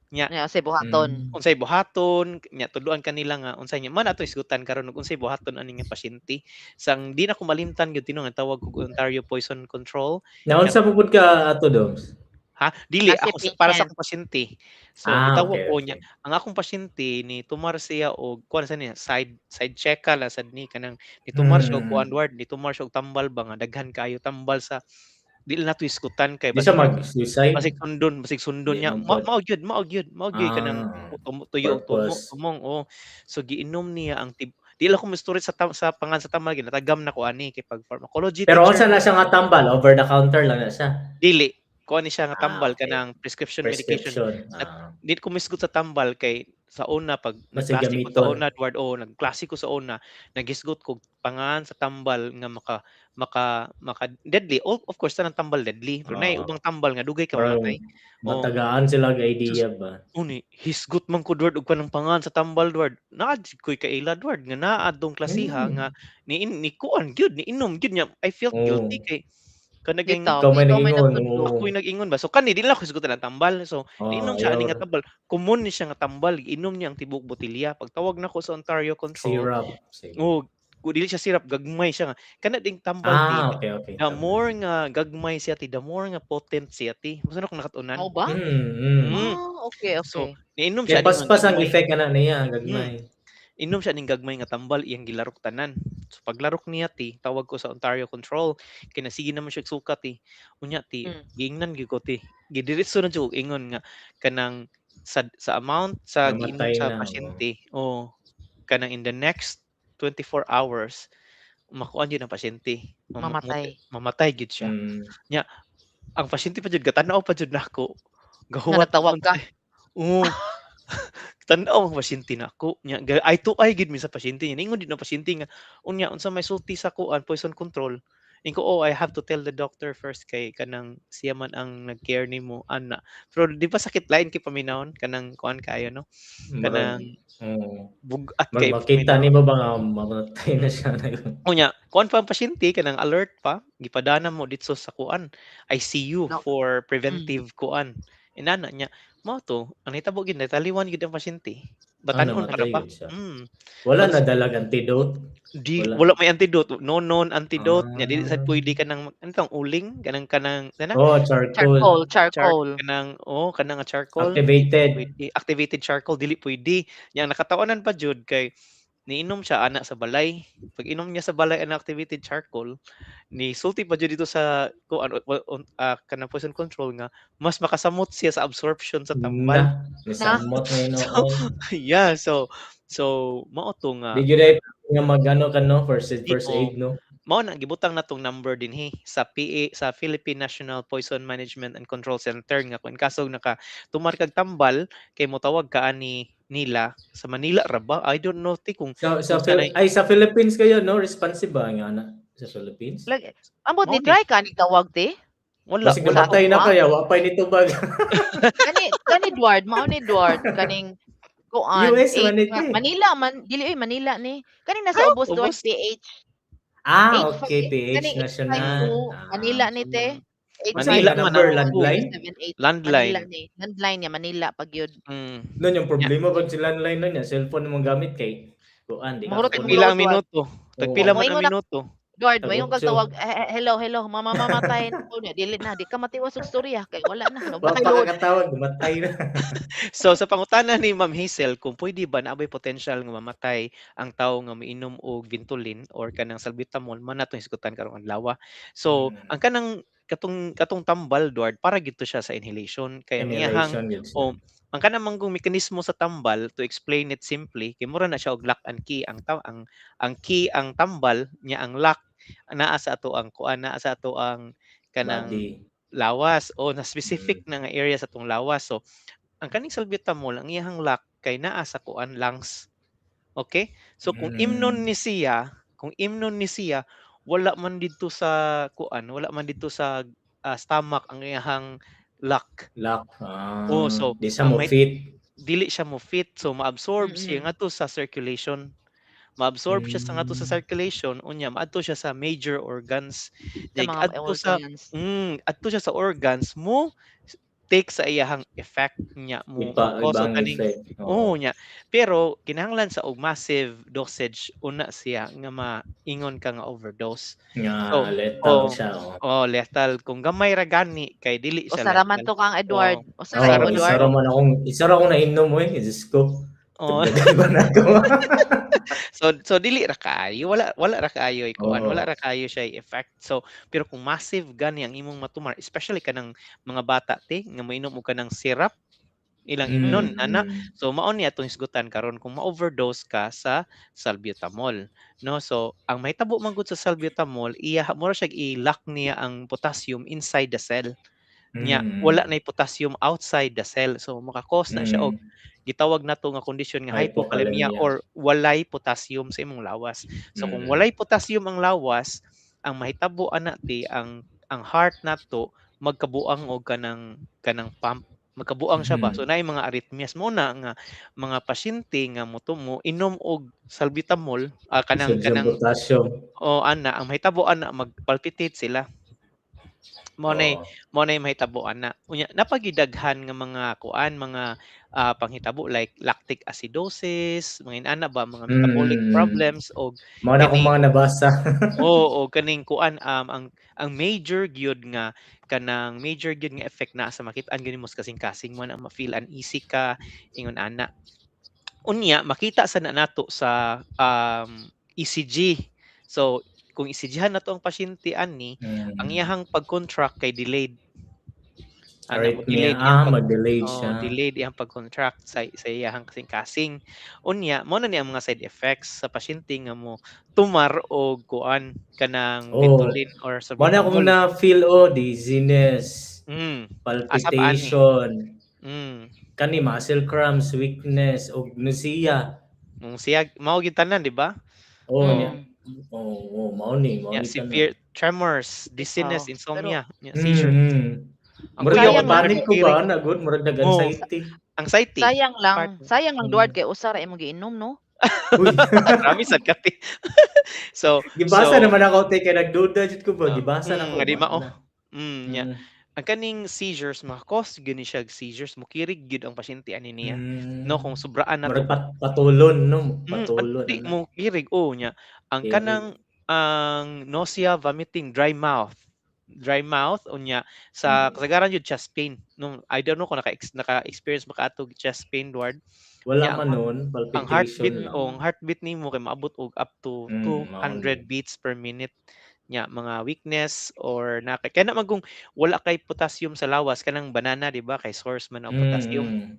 nya. Yeah, unsay buhaton. Unsay buhaton nya, tudloan kanila nga unsay nya man ato isgutan karon ug unsay buhaton ani nga pasyente. Sang di na ko malimtan gyud tinuod nga tawag kog Ontario Poison Control. Naunsa po pud ka ato, Doms? Ha, dili Kasi ako para sa patient. akong pasyente. So Ah, gitawag okay, ko niya, okay. ang akong pasyente ni tumar siya og kuan sa niya, side check ka la sad ni, kanang nitumar siya og kuan ward, nitumar siya og tambal ba nga daghan kaayo tambal sa di lang nato iskutan kay Di siya basig mag-suicide? basig sundon Di niya. man Ma pod. mao gyud, mao gyud, mao gyud kanang tuyo og tumo Purpose. tumong, oh. So giinom niya ang tib di lang ko moistorya sa pangan sa tambal, ginatagam na ko ani kay pag pharmacology Pero teacher. unsa na siya nga tambal? Over the counter lang na siya? Dili, kuan ni siya nga tambal, Ah, okay. kanang prescription medication. Prescription. At di ko misgot sa tambal kay sa una pag Basig nagklase ko sa gamiton. una, Edward, oh, nagklase ko sa una, naghisgot ko pangan sa tambal nga maka deadly. Oh, of course tanang tambal deadly, pero naay ubang tambal nga dugay ka Parang mamatay. Oh. matagaan sila og idea ba? Uni, hisgot man ko, Edward, og kanang pangan sa tambal, Edward. Naa jud ko'y kaila, Edward, nga naa adtong klasiha nga ni kuan gyud, ni inom gyud niya. I felt guilty kay kanaging Bitaw, Ikaw may ikaw may nag-ingon, nagtudlo. oo. Ako'y nag-ingon ba. So kani di lang ako hisgutan ang tambal. So niinom siya ani Ayaw nga tambal. Common ni siya nga tambal, giinom niya ang tibuok botelya. Pagtawag nako sa Ontario Control, Syrup. Sige. oh, kung dili siya syrup, gagmay siya nga. Kana ding tambal ti, Ah, okay. the more nga gagmay siya ti, the more nga potent siya ti. Mao na akong nakatunan. Mao ba? Ah, okay, So okay. niinom Kaya siya ning paspas ang gagmay. effect ana niya, gagmay. Inom siya ning gagmay nga tambal, iyang gilarok tanan. So paglarok niya ti, tawag ko sa Ontario Control, kay nasige naman siya suka ti. Unya ti, giingnan gyud ko ti. Gidiretso na jud og ingon nga kanang sa amount sa giinom Namatay sa na, oo. pasyente, oh, kanang in the next 24 hours makuan jud ang pasyente. Mamatay. Mamatay gyud siya. Nya ang pasyente pa jud gatanaw pa jud nako. Nga Gahuwat natawag ka? Oo. Tan-aw ang pasyente nako. Nya eye to eye gid mi sa pasyente niya. Ningon din ang pasyente nga unya unsa may sulti sa kuan poison control. Ingko, "Oh, I have to tell the doctor first kay kanang siya man ang nag-care nimo ana." Pero di ba sakit lain kay paminawon kanang kuan kayo, no? Kanang Oo. bugat kay Makita paminaw. nimo ba nga mamatay na siya na Unya, kuan pa ang pasyente, kanang alert pa, gipadana mo didto sa kuan ICU No. for preventive kuan. Inana niya, mao to, ang nahitabo gyud, nataliwan gyud ang pasyente. Ah, Batan-on pa namatay ra pa. gyud siya. Wala Mas na dalag antidote? Di Wala. wala may antidote, no known antidote. Nya dili sad pwede kanang ano tong uling, kanang kana? Oh, charcoal. Charcoal, charcoal. Kanang, oh, kanang nga charcoal. Activated. Pwede, activated charcoal dili pwede. Nya ang nakataonan pa jud kay niinom siya ana sa balay. Pag inom niya sa balay ang activated charcoal, ni sulti pa jud dito sa kuan, kanang poison control nga mas makasamot siya sa absorption sa tambal. Na, nisamot na So, noon. yeah, so mao to nga. Di gyud ay nga mag-ano ka, no, first aid, Di first ko. aid, no? Mao na gibutang na tong number dinhi sa PA, sa Philippine National Poison Management and Control Center nga kung kaso naka tumar kag tambal kay motawag ka ani nila sa Manila ra ba? I don't know ti kung Sa kung sanay Ay, sa Philippines kayo, no? Responsive ba nga ana sa Philippines? Like, ambot Mao ni ni. try ka ni tawag ti? Wala, Basig wala. namatay na Wa? kaya, wa pa'y nitubag. Kani Edward, mao ni Edward kaning kuan, US eight man ito nga eh. Manila man, dili oy Manila ni. Kani nasa Ay, ubos Edward ubos. PH. Ah, Eight okay, five, PH kaning eight National. five two, Manila ni te. Eight Manila five man Number, ang landline? seven eight. Landline. Manila ni. Landline niya Manila pag yun. Nun yung problema pag si landline nun, yung cellphone mong gamit kay kuan, di ka Murot kuno. Tagpila ang Edward. minuto. Tagpila Oo. man ang Moingon na- minuto. Edward, moingon kag Tag-otso. tawag, hello, hello, mama, mamatay na ko niya. Dili na, di ka matiwas og storya kay wala na. No, Wa patay pa load. ka katawag, namatay na. So sa pangutana ni Ma'am Hazel kung pwede ba naa bay potential nga mamatay ang tawo nga miinom og Ventolin or kanang salbutamol, man natong hisgutan karong adlaw. So ang kanang katong tambal, Edward, para gito siya sa inhalation kay ang iyahang Inhalation gyud siya. o ang kanang manggong mekanismo sa tambal, to explain it simply, kay mura na siya og lock and key ang ang key ang tambal nya, ang lock naa sa ato ang kuan, naa sa ato ang kanang Body. Lawas o na specific na nga area sa atong lawas. So ang kaning salbutamol, ang iyahang lock kay naa sa kuan, lungs, okay? So kung imnon ni siya Kung imnon ni siya, wala man didto sa kuan, wala man didto sa stomach ang iyahang lock. Lock. Ah, Oh, so di siya ang mo may fit. Dili siya mo fit, so ma-absorb siya ngadto sa circulation. Ma-absorb siya sa ngadto sa circulation, unya maadto siya sa major organs. Sa Like mga adto sa organs. Adto siya sa organs mo take sa iyahang effect niya mo Iba, mo-cause og ibang kaning effect. Oo Oo. nya. Pero kinahanglan sa og massive dosage una siya nga maingon ka nga overdose. Nga So, lethal oh, siya. Oh. Oh, lethal. Kung gamay ra gani kay dili siya Usa ra man lethal. to kang Edward. Oh. Usa ra Oh, imo, isa Edward. ra man akong isa ra akong nainom oy, Diyos ko. Oh. Tugdagan ba na ako? So dili ra kaayo, wala ra kaayo ikuan, Oo. wala ra kaayo siya effect. So pero kung massive gani ang imong matumar, especially kanang mga bata te nga moinom og kanang syrup ilang imnon ana. So mao ni atong hisgutan karon kung ma-overdose ka sa salbutamol, no? So ang mahitabo man gud sa salbutamol, iya mura siya i-lock niya ang potassium inside the cell. Nya wala nay potassium outside the cell. So maka-cause na siya og gitawag nato nga kondisyon nga hypokalemia Hypokalemia. or walay potassium sa imong lawas. So kung walay potassium ang lawas, ang mahitabo ana ti ang heart nato magkabuang og kanang pump, magkabuang siya ba. So naay mga arrhythmias mo na nga mga pasyente nga mo inom og salbutamol, kanang Sodium, kanang potassium. O ana ang mahitabo ana magpalpitate sila. Mo nay mo nay mahitabo ana. Unya napagidaghan nga mga kuan, mga panghitabo like lactic acidosis, mga inana ba, mga metabolic problems og Mao na akong kaning mga nabasa. Oo, og kaning kuan, ang major gyud nga kanang major gyud nga effect na sa makit-an gyud nimo sa kasing-kasing mo na ma-feel uneasy ka, ingon ana. Unya makita sa na nato sa ECG. So kung ECG-han nato ang pasyente ani, ang iyahang pag-contract kay delayed. Ana mo Arrhythmia. delayed iyang Ah, pag mag-delayed oh, siya. delayed iyang pag-contract sa iyahang kasing-kasing. Unya mao na ni ang mga side effects sa pasyente nga mo tumar og kuan kanang Ventolin or Mao na akong salbutamol. na-feel oh, dizziness, Asa pa ani? palpitation, kani muscle cramps, weakness og nausea. Nung siya mao gyud tanan, di ba? Oh, nya. Oh, mao Nya ni tanan. Severe tremors, dizziness, Bitaw. insomnia, Pero nya seizure. Ang Murag kuyaw Sayang man panic ko ba nagkiring. na good, murag nag-anxiety. Anxiety. Sayang lang. Part. Sayang lang, Duard, kay usa ra imong giinom, no? Uy. Grabe sad kati. So, Gibasa so naman ako te kay nagduda jud ko ba, gibasa na ko nga di ba mao. na. Nya. Ang kaning seizures maka-cause gyud ni siya og seizures, mukirig gyud ang pasyente ani niya. No, kung sobraan na Murag to. patulon no, patulon Di ana. mo kirig oh nya. Ang Kirig. kanang ang nausea, vomiting, dry mouth. Dry mouth unya sa kasagaran jud chest pain. No, I don't know kung naka-experience ba ka ato chest pain, Duard. Wala Nya, man nun, ang heartbeat palpitation lang. oh, ang heartbeat nimo kay maabot og up to Mao 200 ni. beats per minute. Nya mga weakness or na kaya na man kung wala kay potassium sa lawas, kanang banana di ba kay source man og potassium.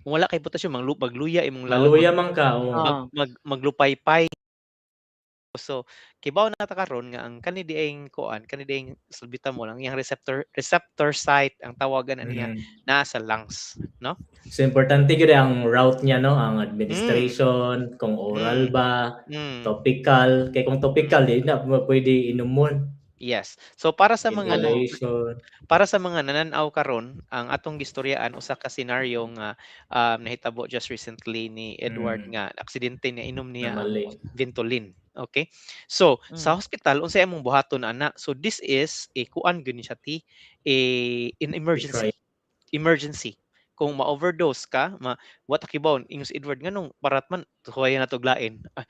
Kung wala kay potassium magluya imong lawas. Maluya man ka, oh. Maglupaypay. So kibaw na ta karon nga ang kani dieng kuan, kani dieng salbutamol, ang iyang receptor site ang tawagan na niya naa sa lungs, no? So importante gyud ang route niya, no, ang administration, kung oral ba, topical, kay kung topical di na mo pwede inumon. Yes. So para sa mga Inhalation. Para sa mga nanan-aw karon, ang atong gistoryaan usa ka scenario nga nahitabo just recently ni Edward nga aksidente niya inom niya ang Namali. Ventolin. Okay? So sa hospital unsay among buhaton ana? So this is a kuan gyud ni siya ti a in emergency. Try. Emergency. Kung ma-overdose ka, ma what kibaw ingon si Edward nganong parat man huwayan na tog lain. Ah,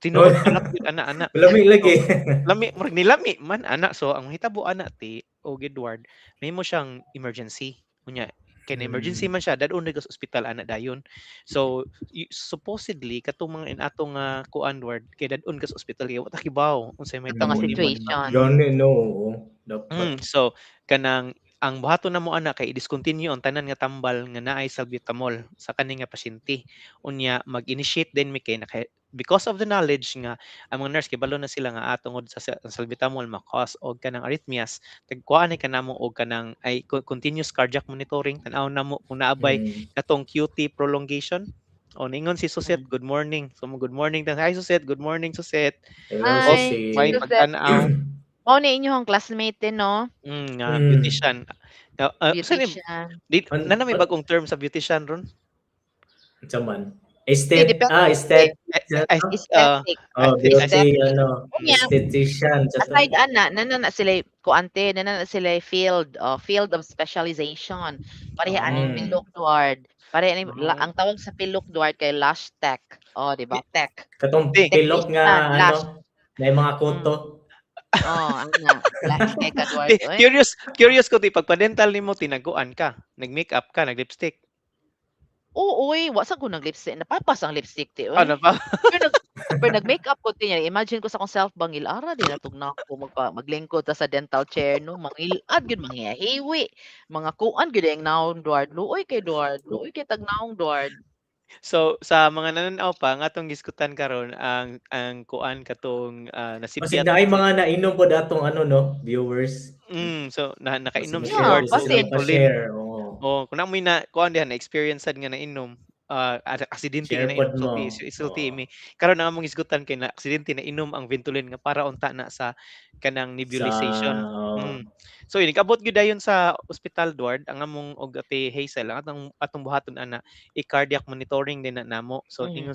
tinuod parat gyud ana ana. Lami lagi. So, lami murag nilami man ana. So ang hitabo ana ti og Edward, mahimo siyang emergency. Unya kay na emergency man siya, dad-on sa ospital ana dayon. So supposedly katong mga inatong nga kuan ward kay dad-on ka sa ospital kay wa ta kibaw unsay Ato mahitabo nga nimo, di ba? situation. Gani no, oo. Dapat. So kanang ang buhaton namo ana kay i-discontinue ang tanan nga tambal nga naay salbutamol sa kani nga pasyente. Unya mag-initiate din mi kay naka, because of the knowledge nga ang mga nurse kibalo na sila nga tungod sa salbutamol ma-cause og kanang arrhythmias, tagkuan ni kanamo og kanang ay continuous cardiac monitoring, tan-aw namo kung naabay katong QT prolongation. O ningon si Suset, good morning. So mo good morning ta. Hi Suset, good morning Suset. Hello, Hi, Susi. May Suset. pagtan-aw. Mao ni inyong classmate din, no? Nga beautician. Usa ni Beautician. di na na may bagong term sa beautician ron. Unsa man? Di, Estet depende. ah, estet Ay, Aesthetic. Oh, beauty Aesthetic. ano, Unya, esthetician sa to. Aside ana, nana na sila kuante, nana na sila field, oh, field of specialization. Pareha aning pilok Duard. Pareha ani ang tawag sa pilok Duard kay lash tech. Oh, di ba? Tech. Katong Di. pilok nga Technician, lash. ano, may mga kuto. Oh, ana. Lash tech Duard. Di, Oy. curious curious ko ti pagpa-dental nimo tinaguan ka, nag-makeup ka, nag-lipstick. Oo, oy, wa sa ko nag-lipstick. Napapas ang lipstick ti, oy. Ano pa? Pero nag-makeup ko ti niya. Imagine ko sa akong self bangil ara di natug na ako maglingkod ta sa dental chair no, mangilad gyud manghihiwi. Mga kuan gyud ang naong Duard. Luoy kay Duard, luoy kay tag naong Duard. So sa mga nananaw pa nga atong giskutan karon ang kuan katong Basig nasipyat. na ay mga nainom pod atong ano no, viewers. So na nakainom si Basig Yeah, Duard gusto og basin. sila Ventolin. pa-share, oo. Oh, kun amoy na kuan diha na experience sad nga nainom, aksidente nga Share pod nainom mo. sulti isulti Oo. mi. Karon ang among hisgutan kay na aksidente na inom ang Ventolin nga para unta na sa kanang Sa nebulization. oo. So inikabot gyud dayon sa ospital Duard ang among og Ate Hazel ang atong buhaton ana i-cardiac monitoring din na namo. So ingon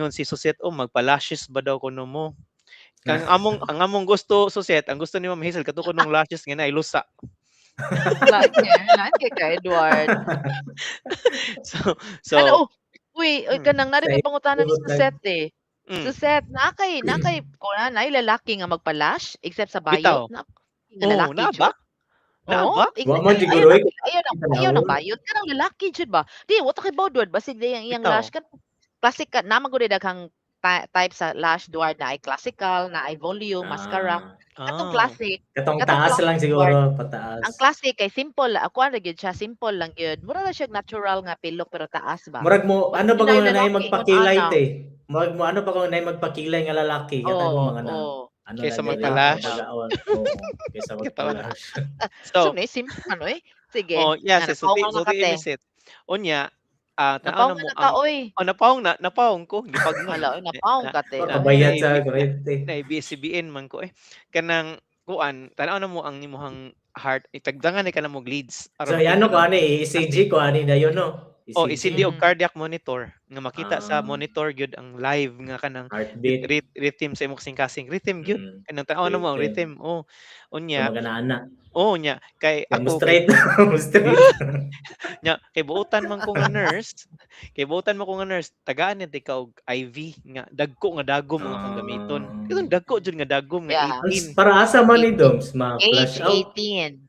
si Suset, oh magpa-lashes ba daw kuno mo. Kang ang among gusto Suset, ang gusto ni Ma'am Hazel kato kunong lashes nga naay lusa. Lain kay, lain kay ka Edward. So Ano, oh, uy, uy kanang nari Sa may pangutana ni hugot na Suset eh. Suset, naa kay kuan naay lalaki nga magpa-lash except sa Bitaw. bayot na nga Oh, lalaki naa jud. ba? Naa Oo, ba? Wa man siguro eh. ayaw ng bayot kanang lalaki jud ba? Di wa ta kay Duard basig di ang iyang Bitaw. lash kan classic ka naman gud daghang type sa lash Duard na ay classical, na ay volume, mascara. Katong classic, Katong katong taas lang classic siguro, Duard. pataas. Ang classic kay simple, kuan ra gyud siya, simple lang gyud. Mura na siya natural nga pilok pero taas ba. Murag mo ano ba Hindi kung na naay lalaki, magpakilay ana. te? Murag mo ano ba kung naay magpakilay nga lalaki katong Oo, mga na oo. ano Kaysa na diri, magpa-lash. pagaon. Oo, kaysa Katawa. magpa-lash. So, So, ni simple ano eh. Sige. Oh, yes, Na, yes, sulti napaungan na sulti ka, te. imisit. Unya, tan-aw na Napaungan mo na ka, ang oy. Oh, napaong na, napaong ko, gipagnon. Hala, oy, napaong ka te. Oh, Oy. kabayad sa kuryente. Na ABS-CBN man ko eh. Kanang kuan, tan-aw na mo ang imuhang heart, itagdangan ni ka na mo leads So aron ano makita ko na ani ECG ko ani dayon no. Oh, ECG ECG. og cardiac monitor nga makita sa monitor gyud ang live nga kanang Heartbeat. Rhythm sa imong kasing-kasing, rhythm gyud. Kanang tan-aw na mo ang Rhythm. rhythm. Oh, So unya. magana-ana. Oh, unya kay Kay mo ako kay straight, mo straight. Nya kay buotan man ko nga nurse, kay buotan man ko nga nurse, tagaan ni ka og IV nga dagko nga dagom ang akong gamiton. Katong dagko jud nga dagom nga 18. Para asa man ni Doms ma-flash Age out. 18.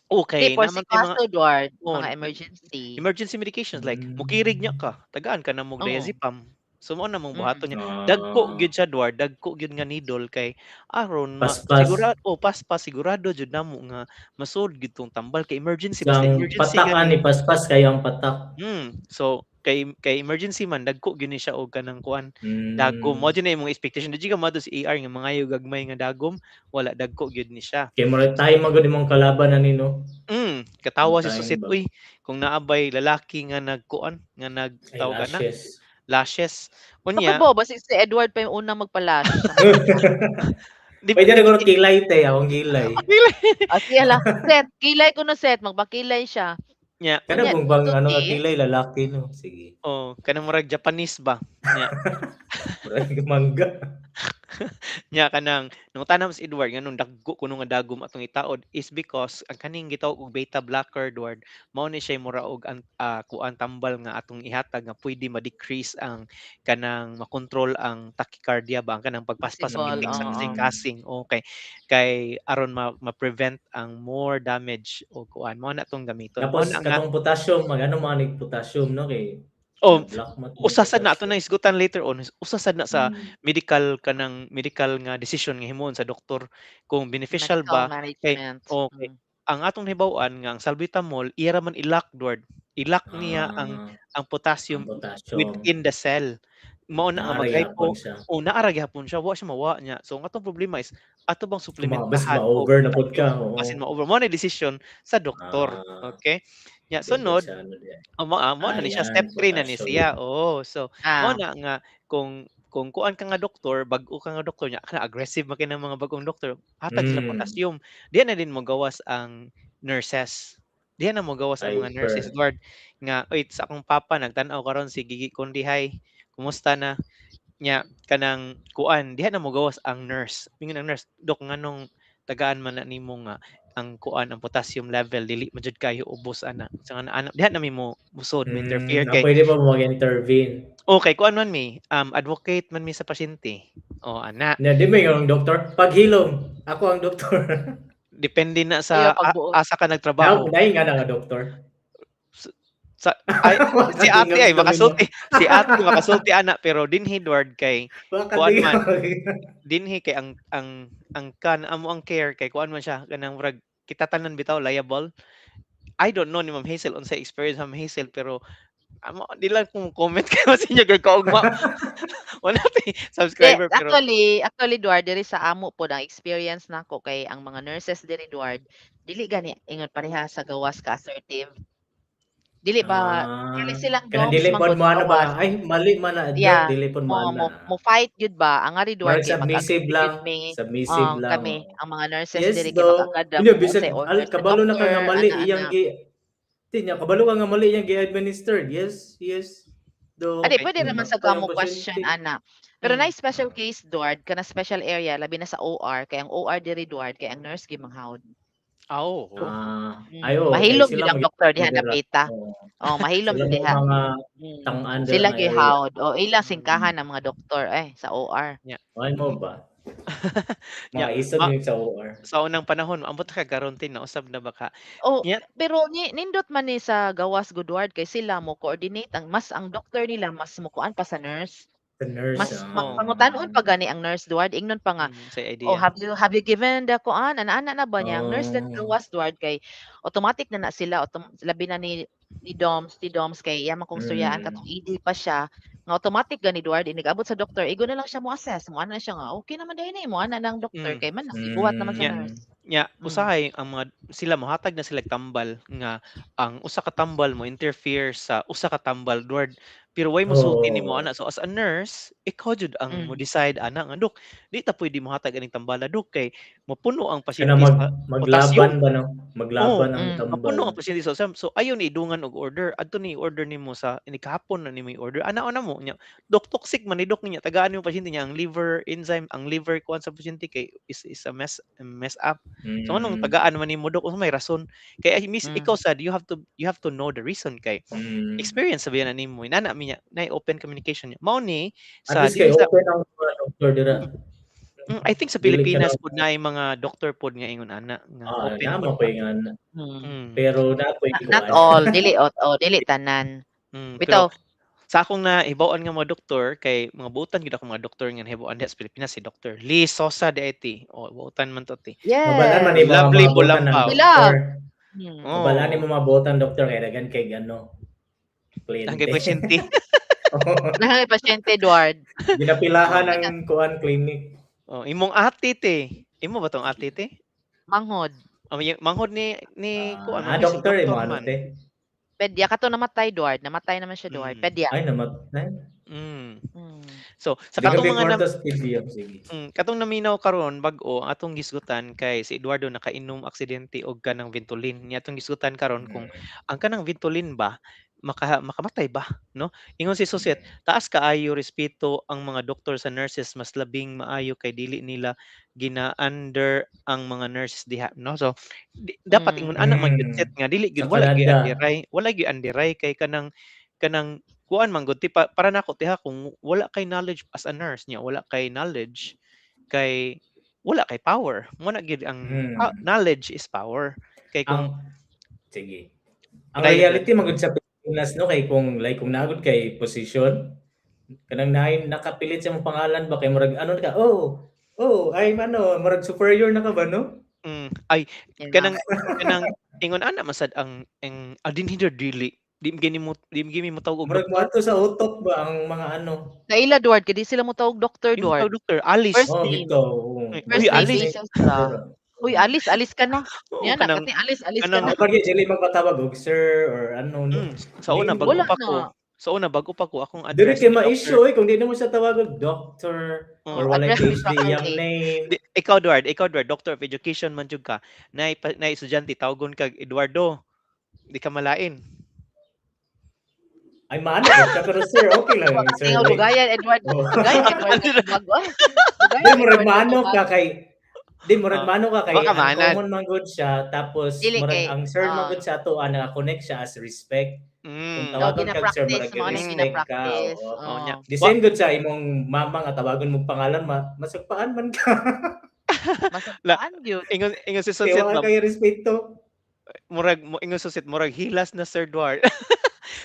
Okay, Di, for naman si tay mga kaso, Duard, Oh, mga emergency. Emergency medications like mukirig nya ka, tagaan ka na mo diazepam. So mao na mong buhaton niya. Dagko gyud siya Duard, dagko gyud nga needle kay aron ma Paspas. sigurado oh paspas sigurado jud namo nga masud gyud tong tambal kay emergency basta Ang emergency patak gani. ani paspas kayo ang patak. So kay emergency man dagko gyud ni siya og kanang kuan dagom. Mo jud na imong expectation. Di ka moadto sa ER nga mangayo gagmay nga dagom, wala dagko gyud ni siya. Kay murag tayo man gud imong kalaban ani no. Katawa si Time Susit ba? uy kung naabay lalaki nga nagkuan nga Ay, nagtawag ana lashes. lashes. Bakit Unya ba ba si Edward pa yung unang magpa-lash? Di Pwede na guro kilay te, akong kilay. Ah, siya lang. Set, kilay ko na set, magpakilay siya. Nya. Kana Unya, kung bang ano nga sulti. kilay lalaki no. Sige. Oh, kanang murag Japanese ba? Nya. Murag mangga. Nya kanang nangutana si Edward nganong dagko kuno nga dagom atong itaod is because ang kaning gitawag og beta blocker Edward mao ni siya mura og ang kuan tambal nga atong ihatag nga pwede ma-decrease ang kanang makontrol ang tachycardia ba ang kanang pagpaspas sa Possible, pitik sa oo. kasing-kasing okay kay aron ma-prevent ang more damage o kuan mao na atong gamiton. Mao Tapos na nga katong potassium magano man nig potassium no kay Oh, black man usa sad na ato potassium. na isgutan later on, usa sad na sa medical kanang medical nga decision nga himuon sa doktor kung beneficial Medical ba kay management. okay ang atong nahibaw-an nga ang salbutamol iya ra man i-lock Duard. I-lock niya ang potassium Ang potassium. within the cell. Mao na nga Naa ra mag-hypo gyapon siya. o naa ra gyapon siya, wa siya mawa niya. So ang atong problema is ato bang Bas suplementahan og ma-over na pud ka, potassium oo. basin ma-over. Mao na decision sa doktor. Okay? Nya Di sunod, sa ano diay. oh, mao na ni siya, Ayan, step 3 na ni potassium. siya, oo. So, mao Ah. na nga kung kuan ka nga doktor, bag-o ka nga doktor nya kana aggressive man kay ng mga bag-ong doktor, hatag sila potassium. Diha na din mogawas ang nurses. Diha na mogawas ang mga nurses, Hyper. Edward, nga uy, sa akong papa nagtan-aw karon si Gigi Kundihay, kumusta na? Nya kanang kuan, diha na mogawas ang nurse. Ingon ang nurse, "Dok, nganong tagaan man na nimo nga ang kuan, ang potassium level dili man jud kayo ubos ana." Sa nga ana diha na mi mo musod, mo interfere Ah, kay pwede pa mag-intervene. Okay, kuan man mi, advocate man mi sa pasyente. Oh, ana. Na di ba yung doktor, paghilom, ako ang doktor. Depende na Ayaw sa pagbuot. asa ka nagtrabaho. Naay nga na nga doktor. Sa ay, si ate ay makasulti, si ate makasulti ana, pero dinhi Edward kay kuan man, dinhi kay ang kan amo ang care kay kuan man siya kanang murag kita tanan bitaw liable. I don't know ni Ma'am Hazel unsa experience Ma'am Hazel, pero amo di lang kung comment kay mas inyo kay kaugma. Wala tay subscriber De, pero actually Edward, diri sa amo po ang experience nako kay ang mga nurses diri Edward, dili gani ingon pareha sa gawas ka assertive. Dili ba dili silang Kanang doms dili pod manggod mo ana ba gawas. ay mali man na Edward, Yeah. dili pod mo Mo, ana. mo fight gyud ba ang ari Edward Murag kay submissive mag-agree lang, gyud mi. submissive lang, Kami oo. ang mga nurses Yes, diri kay do. mag-agad ra Unya mo bisag say order sa kabalo na ka nga doctor, mali ana iyang ana. gi Di niya kabalo ka nga mali iyang gi-administered. Yes, yes. Do. Adi pwede naman sa Patay ang kamo question pasyente. ana. Pero naay special case Duard kana special area labi na sa OR kay ang OR diri Duard kay ang nurse gimanghawd. Ah, oo. Ah, ay oo, kay Mahilom sila gyud ang mag- doktor diha dira. dapita. Oo. Oh, mahilom Sila gyud diha. mga tang-an dira Sila nga area. gihawd. O ilang singkahan ang mga doktor eh sa OR. Yeah. Ay mo ba? Mga Yeah. isog yung sa OR. Sa unang panahon, ambot ka karon tin nausab na ba ka? Oh, Yeah. pero ni nindot man ni sa gawas Goodward kay sila mo coordinate ang mas ang doktor nila mas mukuan pa sa nurse. The nurse. Mas Oo. pangutan-on pa gani ang nurse Duard ingnon pa nga, Say idea. Oh, have you given the kuan ana-ana na ba niya ang nurse that Oh. gawas Duard kay automatic na na sila labi na ni Doms, ti Doms kay iya man kong suryaan katong ED pa siya nga automatic gani Duard inig-abot sa doktor igo na lang siya mo assess mo ana siya nga okay naman dahil ni mo ana ng doktor kay man nasibuhat naman sa nurse. Nya, usahay ang mga sila mohatag na sila tambal nga ang usa ka tambal mo interfere sa usa ka tambal Duard, pero way mosulti nimo ana. So as a nurse, ikaw jud ang mo decide ana nga, "Dok, di ta pwede mohatag aning tambala, dok, kay mapuno ang pasyente Kana sa maglaban potassium." ba no? Maglaban Oo, ang tambal. Mapuno ang pasyente sa so ayo ni idungan og order adto ni order nimo sa inikahapon na nimo i-order ana ana mo nya, "Dok, toxic man ni dok niya tagaan nimo pasyente niya ang liver enzyme, ang liver kuan sa pasyente kay is a mess up." So anong tagaan man nimo, dok, unsa may rason kay ay miss ikaw sad you have to know the reason kay experience sabihan na nimo inana mi niya na open communication niya mao ni At sa least kay dili sa open ang mga doktor dira. I think sa Dili ka Pilipinas na pud naay mga doktor pod nga ingon ana nga Ah, open naa pod man ba. koy nga ana. Pero naa koy Not kuan. all, dili oh, dili tanan. Pero Bitaw sa akong nahibaw-an nga mga doktor kay mga buotan gyud ako mga doktor nga nahibaw-an diha sa Pilipinas si Dr. Lee Sosa di IT. Oh, buotan man to ti. Mabalaan man Yes. ni mga Lovely mga buotan ng Bulampaw. doktor. Oh. Mabalaan nimo mga buotan doktor kay daghan kay ano kliyente. Daghan kay pasyente. Daghan kay pasyente, Edward. Ginapilahan ang kuan clinic. Oh, imong ate te. Imo ba tong ate te? Manghod. Oh, manghod ni kuan Ah, man, si doktor imo doktor ano man. te. Pedya kato namatay, Edward. Namatay naman siya, Edward. Pedya. Ay, namatay. So sa Di katong ka mga kwarto sa TV, sige. Katong naminaw karon bag-o atong gisgutan kay si Eduardo nakainom aksidente og kanang Ventolin. Nya atong gisgutan karon kung ang kanang Ventolin ba makamatay ba, no? Ingon si Suset, taas kaayo respeto ang mga doktor sa nurses, mas labing maayo kay dili nila gina-under ang mga nurses diha, no? So di, dapat ingon ana man gyud set nga dili gyud Sa wala gyud Canada. andiray, wala gyud andiray kay kanang kuan man gud ti para nako tiha kung wala kay knowledge as a nurse niya, wala kay knowledge kay wala kay power. Mo na gyud ang knowledge is power. Kay kung Ang sige. Ang Dahil- reality man gud sa Pilipinas no kay kung like kung naagod kay position kanang naay nakapilit sa imong pangalan ba kay murag ano ka, oh, ay ano murag superior na ka ba no? Ay Yeah. kanang ingon ana masad ang dinhi dili di gini mo di gini mo tawag og Murag doktor. moadto sa utok ba ang mga ano. Sa ila Duard kay di sila mo tawag doktor Di mo Duard. tawag doktor, Alice. First Oh, name. bitaw, oo. Uy, First name Alice. basis ra. Uy, alis, alis ka na. Oo, Yan na, kanang kati alis, alis ka kanang na. Ako gyud dili magpatawag og sir or ano, no. Sa una Name. bag-o Wala pa ko. na. Sa una bag-o pa ko akong Dili address kay ni Doctor ma-issue eh kung di na mo siya tawag og doctor or Oh. walay Address me PhD iyang properly. name. Di, ikaw Edward, Doctor of Education man jud ka. Nay estudyante tawgon kag Eduardo. Di ka malain. Ay, maano ko siya, pero sir, okay lang yung sir. Tingaw dugayan, Edward. Oh. Dugayan, Edward. Bago. Dugayan, Di murag Edward, maano bago. ka kay di murag Ah, maano ka kay baka maanad. uncommon man gud siya, tapos Dili murag kay, ang sir man ah. gud sa ato naka-connect siya as respect. Kung No, tawagon kag sir, gina-practice murag mo ano respect ka. gina-practice. Oo. Oh, nya. The same gud sa imong mama nga tawagon mo pangalan, masugpaan man ka. Masugpaan gyud. Ingon si Kay Sunset wala ba, kay respeto. Murag mo ingon Sunset, murag hilas na Sir Duarte.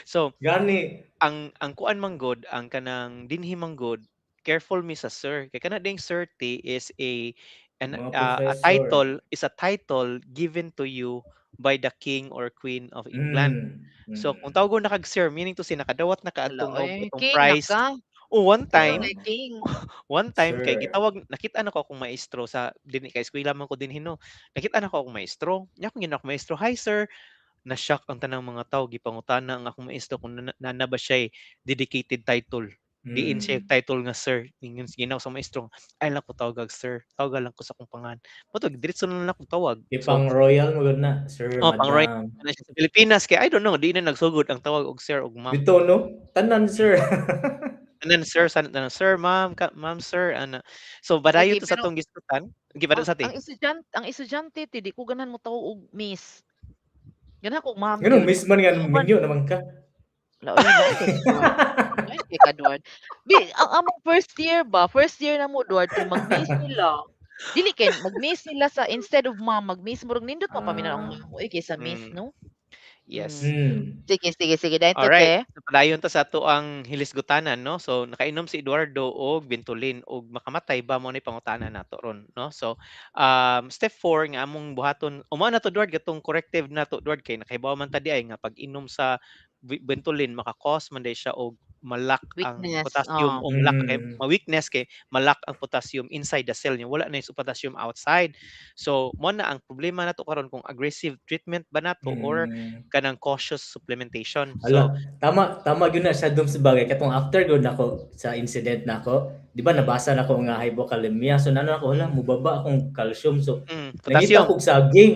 So, Gani. ang kuan man gud, ang kanang dinhi man gud, careful mi sa sir. Kay kana ding sir T is a an Mga a professor. Title is a title given to you by the king or queen of England. So kung tawagon na kag sir, meaning to say nakadawat na ka Hala, adtong oy, atong king na prize. ka. Oh, one Ikaw time, na king. one time kay Sir. gitawag, nakita na ko akong maestro sa dinhi kay eskwela man ko dinhi, no. Nakita na ko akong maestro. Nya akong gina akong maestro, "Hi, sir." Na-shock ang tanang mga tawo, gipangutana ang akong maestro kung na ba siya dedicated title. Diin siya title nga sir. Ingon ginaw sa maestro, "Ay lang ko tawag og sir. Tawagan lang ko sa akong pangan." Mo to diretso na lang akong tawag. Di So, pang royal mo gud na, sir, Oh, pang royal madam. na siya sa Pilipinas kay I don't know, di na nagsugod ang tawag og sir og ma'am. Dito no, tanan sir. Tanan sir, sa tanan sir, ma'am, ka, ma'am, sir, ana. So padayon Sige, to sa pero atong gisgutan. Gi ang sa ti. ang estudyante ti di ko ganahan mo tawag og miss. Ganahan ko ma'am Nganong gyud. miss man nga Uban minyo naman ka. Wala oy, lain kay Edward. Lain kay ka, Edward. Bi ang among first year ba, first year na mo, Edward, kay mag-miss sila. Dili kay mag-miss sila sa instead of ma'am, mag-miss, murag nindot man paminaw ang ma'am oy kaysa miss, no? Yes. Sige, sige, sige. Dayon to, Alright. te. So, padayon ta sa ato ang hilisgutanan, no? So nakainom si Eduardo og Ventolin og makamatay ba, mo ni pangutana nato ron, no? So step 4 nga among buhaton, uma na to, Eduard, katong corrective na to, Eduard, kay nakahibaw man ta di ay nga pag inom sa Ventolin maka-cause man day siya og malak ang Weakness, potassium oh. o malak kay ma-weakness kay malak ang potassium inside the cell niya, wala na yung potassium outside. So mo na ang problema nato karon kung aggressive treatment ba nato or kanang cautious supplementation. So Ala, tama tama gyud na siya dum sa bagay katong after gud nako sa incident nako, di ba nabasa nako nga hypokalemia. So nano ako, hala, mubaba akong calcium. So nangita potassium. kog saging.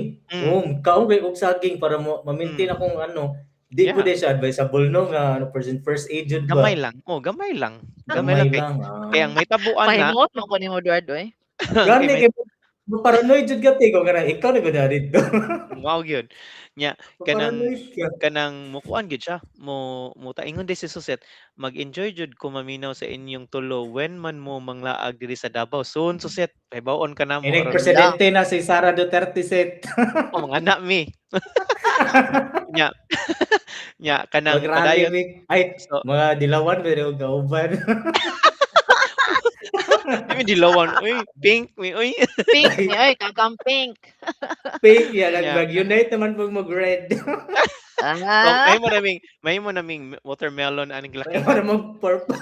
Oh, kaon kay og saging para mo ma-maintain akong ano. Di po di siya advisable, no, nga ano, person first aid jud ba. Gamay lang. Oh, gamay lang. Gamay Gamay lang kay lang. Kay ang may tabuan na Pahimuot man ko nimo, Eduardo, eh. kay Gani may kay paranoid jud ka te kung kana ikaw na gud na didto. Mao gyud. Nya kanang Paranoid ka. Kanang mukuan gyud siya, mo motaingon di si Suset, "Mag-enjoy jud ko maminaw sa inyong tulo when man mo manglaag diri sa Davao." Soon, Suset, pahibaw-on ka namo Inig aron presidente na si Sara Duterte set. Oh, mga anak mi. Nya nya kanang Mag-rally padayon mi. Ay, so mga dilawan pero kauban. Di mi dilawan, uy, pink mi, uy. Pink ni oy, kakang pink. Pink ya, mag-unite naman pag mag-red. So, mahimo naming watermelon aning laki. Mahimo namang purple.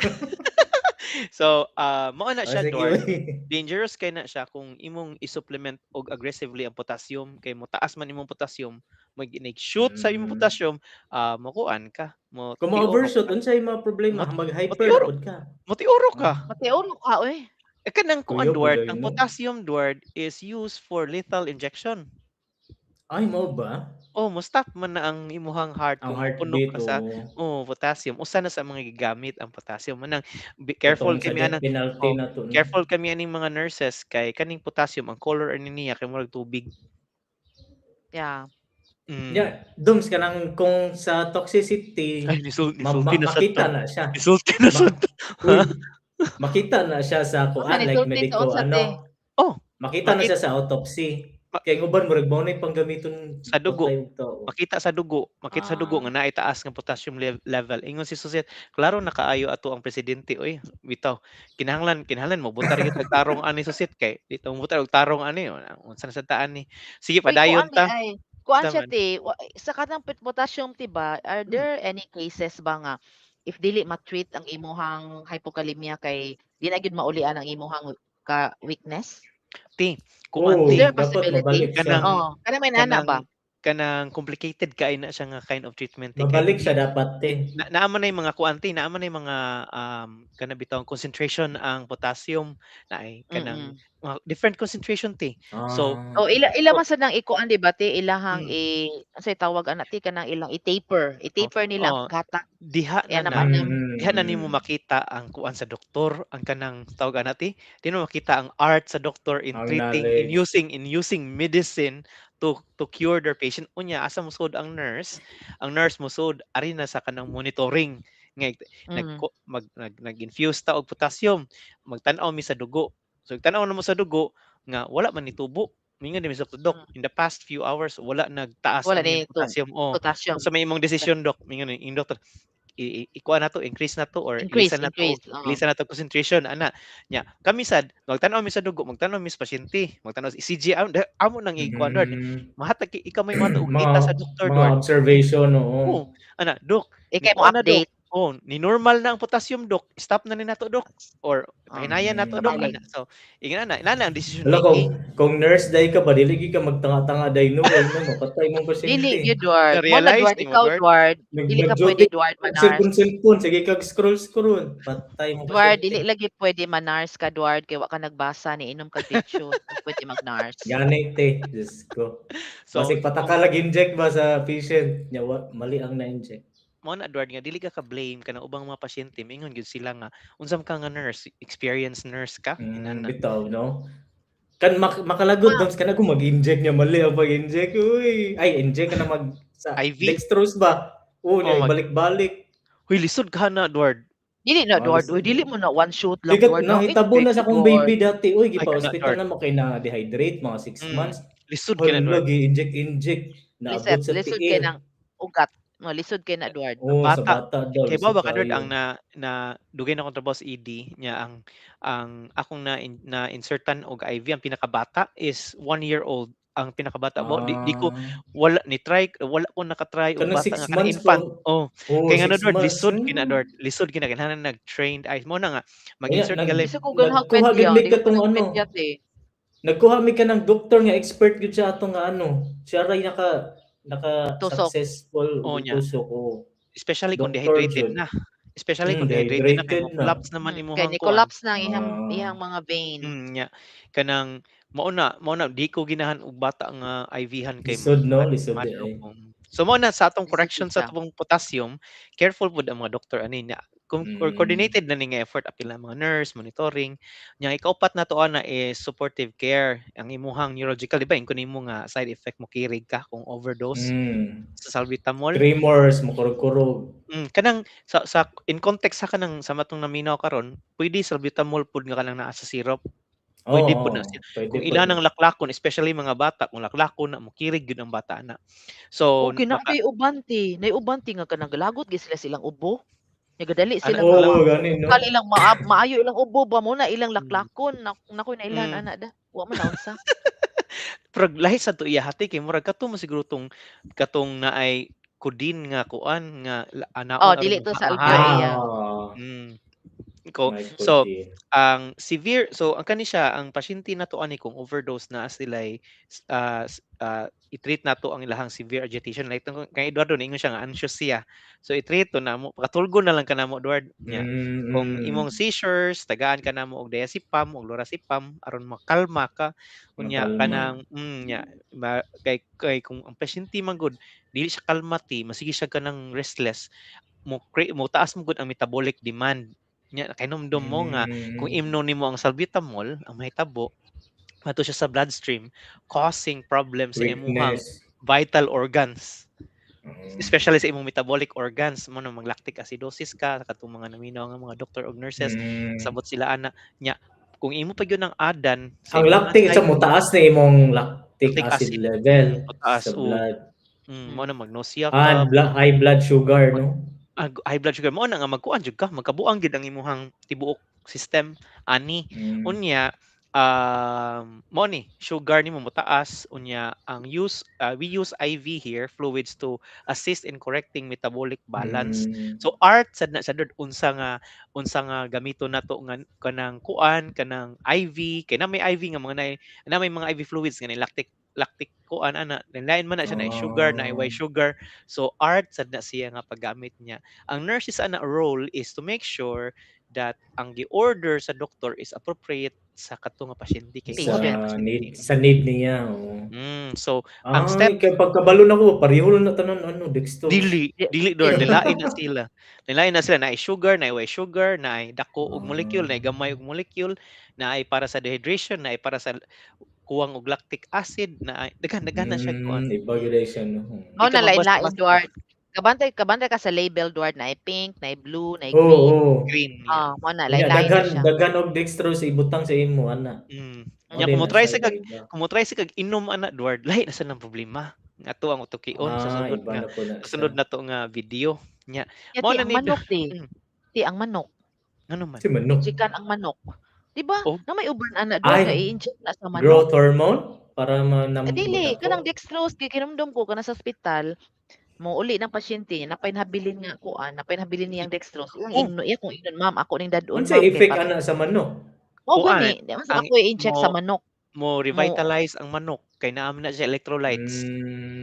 So, mao na Oh, siya, sige, Dor. uy. Dangerous kay na siya kung imong i-supplement og aggressively ang potassium kay motaas man imong potassium, mag shoot sa imong potassium, mokuan ka, mo Kung tiuro ma-overshoot, ka. unsay mga problema? Mag-hyper Motiuro. pud ka. Motiuro ka. Matiuro ka oy. Eh, kanang kuan, Kuya, Duarte, puday ang no. potassium, Duarte, is used for lethal injection. Ay, mao ba? Oh, mo stop man na ang imuhang heart Ang kung mopuno heartbeat, ka sa oo. oh, potassium. Usa na sa mga gigamit ang potassium. Manang be careful Katong sa kami death anang penalty oh, na to, no? careful kami aning mga nurses kay kaning potassium ang color ani niya kay murag tubig. Yeah, Doms, kanang kung sa toxicity, Ay, nisulti na sad makita to. na siya. Nisulti na sad to. Uy, makita na siya sa Unsa kuan like nisulti to medico unsa, ano. te? Oh, Makita na siya sa autopsy. Kay ang uban murag mao na panggamiton Sa dugo. patay og tao. Makita sa dugo, makita sa dugo nga naay taas nga potassium level. Ingon si Suset, klaro na kaayo ato ang presidente oy. Bitaw, kinahanglan mo butar gyud og tarong ani Suset kay dito mo butar og tarong ani unsa na sa taan ni. Sige, Uy, padayon kuan ta. di ay. Kuan siya Taman. te, sa kanang potassium ti ba, are there any cases ba nga if dili ma-treat ang imuhang hypokalemia kay di na gyud maulian ang imuhang ka weakness? Ti, kuan Oo, ti. Is there a dapat possibility? mabalik siya. Kanang Oh, kanang may nana kanang ba? Kanang complicated kay na siya nga kind of treatment ti kay Mabalik siya dapat te. Na naa man nay mga kuan ti, naa man nay mga kana bitawng concentration ang potassium naay kanang mga different concentration ti. So Ah. Oh, ila ila so man sad nang ikuan, di ba ti, ilahang unsay tawag ana ti, kanang ilang i-taper, Oh, i-taper nila ang oh, paghatag. diha na Kaya na naman nam diha na nimo makita ang kuan sa doktor, ang kanang tawag ana ti, di mo makita ang art sa doktor in Ang treating, in knowledge. using medicine to cure their patient. Unya asa mosud ang nurse? Ang nurse mosud ari na sa kanang monitoring nga nag mag nag nag-infuse ta og potassium, magtan-aw mi sa dugo. So tan-aw namo sa dugo nga wala man nitubo. Mingon mi sa doktor, "Dok, in the past few hours wala nagtaas Wala ang ni potassium." Oh, potassium. unsa may imong desisyon, dok? Mingon ni ing doktor, ikuan na to, increase na to or Increase, ilisan na to, increase, oo. ilisan na to concentration ana. Nya kami sad magtan-aw mi sa dugo, magtan-aw mi sa pasyente, magtan-aw sa ECG, amo nang ikuan, Lord. Mahatag ikaw may mga og Mga data sa doktor, mga Lord. observation, oo. Oh, ana, "Dok, Ikay mo ni kuan na, dok. update. Oh, ni normal na ang potassium, dok. Stop na ni nato, dok, or pahinayan nato, dok," Balik. ana. So ingana na, inana ang decision Wala making. kung nurse day ka ba, dili gyud ka magtanga-tanga day no, kay no mapatay mong pasyente. Dili gyud, Dward. Mo na Na-realize Dward, nimo, ikaw Dward? Dward, dili ka Nag-duty pwede, Dward, manars. Cellphone cellphone, sige kag scroll scroll, patay mong Dward, pasyente. dili lagi pwede manars ka, Dward, kay wa ka nagbasa ni inom kag lechon, di pwede mag-nurse. Gani te, Diyos ko. So, Basig pataka lag inject ba sa patient, nya wa mali ang na-inject. Mao na, Dward, nga dili ka ka-blame kanang ubang mga pasyente mingon gyud sila nga unsa man ka nga nurse, experienced nurse ka, inana. Bitaw no. Kan makalagod Ma doms kana kung mag-inject niya mali ang pag-inject. Uy, ay inject ka na mag sa IV? Dextrose ba? Oo, Oh, niya balik-balik. Huy, lisod ka na, Dward. Dili na, Ah, Dward. lisod. Uy, dili mo na one shoot lang, Bigat Dward. No, nahitabo na sa akong Dward. baby dati. Uy, Ay, kana, gipa-hospital Dward. na mo kay na dehydrate mga 6 months. Lisod ka na, Hala, Dward. gi-inject inject. Naabot Lisod, sa lisod tiil. kay ng ugat. No, lisod kay na, Dward. Oo, sa Bata. bata daw, Kay lisod ba ka, Dward, kaayo. ang na dugay na akong trabaho sa ED niya, ang akong na insertan og IV ang pinakabata is 1 year old. Ang pinakabata mo di ko wala ni try, wala ko nakatry og Kanang bata 6 nga kanang months infant. po. Oh. Oo, Kay ngano, 6 Dward, months. lisod kina, Dward, lisod kina kinahanglan nag-trained eyes mo na nga mag-insert Kaya, gali. Bisa ko ganhag nagkuha pedya, gid mi di ko katong nag ano. pedya te. Nagkuha mi kanang doktor nga expert gyud siya ato nga ano. Siya ray naka Tusok. Successful Oo niya. tusok, oo. Especially kung Doktor dehydrated jud. na. Especially kung dehydrated na kay Dehydrated mo na. collapse naman Kay imuhang ni kuan. collapse na ang iyang iyang mga vein. Nya. Kanang mao na di ko ginahan og bata nga IV-han kay Lisod no, lisod di madlok ay. ko. So mao na sa atong Lisod correction gid sa siya. atong potassium, careful pud ang mga doktor ani na kung or coordinated na ni nga effort apil ang mga nurse, monitoring. Nya ikaupat na to ana is supportive care. Ang imuhang neurological, di ba ingon nimo nga side effect mo kirig ka kung overdose sa salbutamol. Tremors, mokurog-kurog. Kanang sa in context sa kanang sa matong naminaw karon, pwede salbutamol pud nga kanang naa sa syrup. Pwede pud na Oo, siya. pwede Kung pud ila na. nang laklakon, especially mga bata, kung laklakon na mokirig gyud ang bata na. So Okay na maka kay uban ti, nay uban ti nga kanang galagot gyud sila silang ubo. Nagadali Ana sila nga Oo, gani no. kal ilang maayo ilang ubo ba mo na ilang laklakon na nakoy nailhan ana da. Wa man na unsa. Pero lahi sad to iya hati kay murag kato mo siguro tong katong naay codeine nga kuan nga anaon Oh, aron dili to sa mahal. albuer iya. Ko May so codeine. Ang severe, so ang kani siya ang pasyente nato ani kung overdose na sila, i-treat nato ang ilahang severe agitation like tong kay Eduardo niingon siya nga anxious siya, so i-treat to namo, pakatulgo na lang ka namo, Eduard, nya kung imong seizures tagaan ka namo og diazepam og lorazepam aron makalma ka, unya Makalma. Kanang nya kay kung ang pasyente man gud dili siya kalmati, masige siya kanang restless, mo taas mo gud ang metabolic demand nya, kahinumdom mo nga kung imno nimo ang salbutamol, ang mahitabo mato siya sa bloodstream, causing problems sa imuhang Weakness. Vital organs, especially sa imong metabolic organs mo na mag-lactic acidosis ka katong mga naminaw nga mga doktor og nurses, sabot sila ana. Nya kung imo pa gyud ang adan sa Ang imong lactic side sa mo taas na imong lactic lactic acid acid level motaas sa og blood. Mo na mag-nausea Ah, ka. High blood sugar, no? High blood sugar mo na nga magkuan jud ka, magkabuang gid ang imuhang tibuok system ani. Unya Mao ni sugar nimo motaas, unya ang use we use IV here fluids to assist in correcting metabolic balance. So art sad na sad unsa nga gamiton nato nga kanang kuan, kanang IV, kay na may IV nga mga na may mga IV fluids nga ni lactic kuan ana, lain man na siya, na sugar na way sugar. So art sad na siya nga paggamit niya. Ang nurses ana role is to make sure that ang gi-order sa doktor is appropriate sa kato nga pasyente kay Sa kuha man pasyente. Need niya, oo. So ang step Ay, kay pagkabalo nako pareho lang na tanan ano, dextrose. Dili, Di dili dor, dili. lain na sila. Lain na sila, naay sugar, naay way sugar, naay dako og molecule, naay gamay og molecule, naay para sa dehydration, naay para sa kuwang og lactic acid, naay daghan daghan na siya kuan. Iba gyud ay siya, no. Mao Di ka na lain-lain, magbasta-basta. Duarte. Kabantay ka sa label, Duarte, naay pink, naay blue, naay Oo, green. oo. Green, yeah. Ah, mao na Unya lain-lain na daghan siya. daghan og dextrose ibutang sa imo ana. Mao Nya din kung na mo-try siya sa kag iba-iba. kung mo-try sa kag inom ana, Duarte, lahi na sad nang problema. Nga ato ang utukion sa sunod Iba nga na po na sa sunod siya. na to nga video. Nya Nya mao ti na ang ni manok ti. Ti ang manok. Ngano man? Si manok. Injekan ang manok. Di ba? Oh. Na may uban ana, Duarte, Ay, nga i-inject na sa manok. growth hormone para Eh, dili dako? kanang dextrose kay kinumdum ko kana sa ospital mo uli ng pasyente napay nabilin nga kuan, napay nabilin niyang dextrose. Iyang Oh. ingno, iya kung ingnon, "Ma'am, ako ning dad-on, Unsay ma'am, kay effect para" ana sa manok? Mao Kuan, gani, di man sa ang ako i-inject sa mo manok. mo Mo revitalize ang manok kay naa man na siya electrolytes.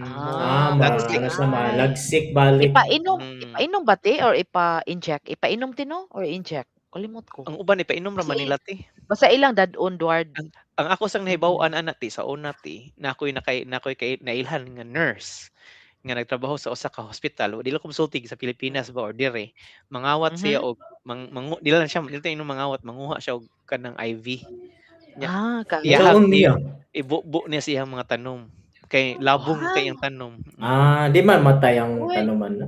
Mo Ah, mao Ma di ano siya, ay. malagsik balik. Ipainom ipainom ba ti or ipa-inject? Ipainom ti no or i-inject? Kalimot ko. Ang uban ipainom ra Basta man nila ti. basta ilang dad-on, Duarte. Ang ako sang nahibaw-an ana ti sa una ti, na ako'y nakay na ako'y kay nailhan nga nurse nga nagtrabaho sa usa ka hospital, dili ko mosulti sa Pilipinas ba or dire, mangawat siya og mang mangu dili lang siya, dili ta inom mangawat, manguha siya og kanang IV. Nya Ah, iyahang Unsaon niya? ibubo niya sa iyang mga tanom kay labong kay iyang tanom. Ah, di man matay ang Uy. tanoman no?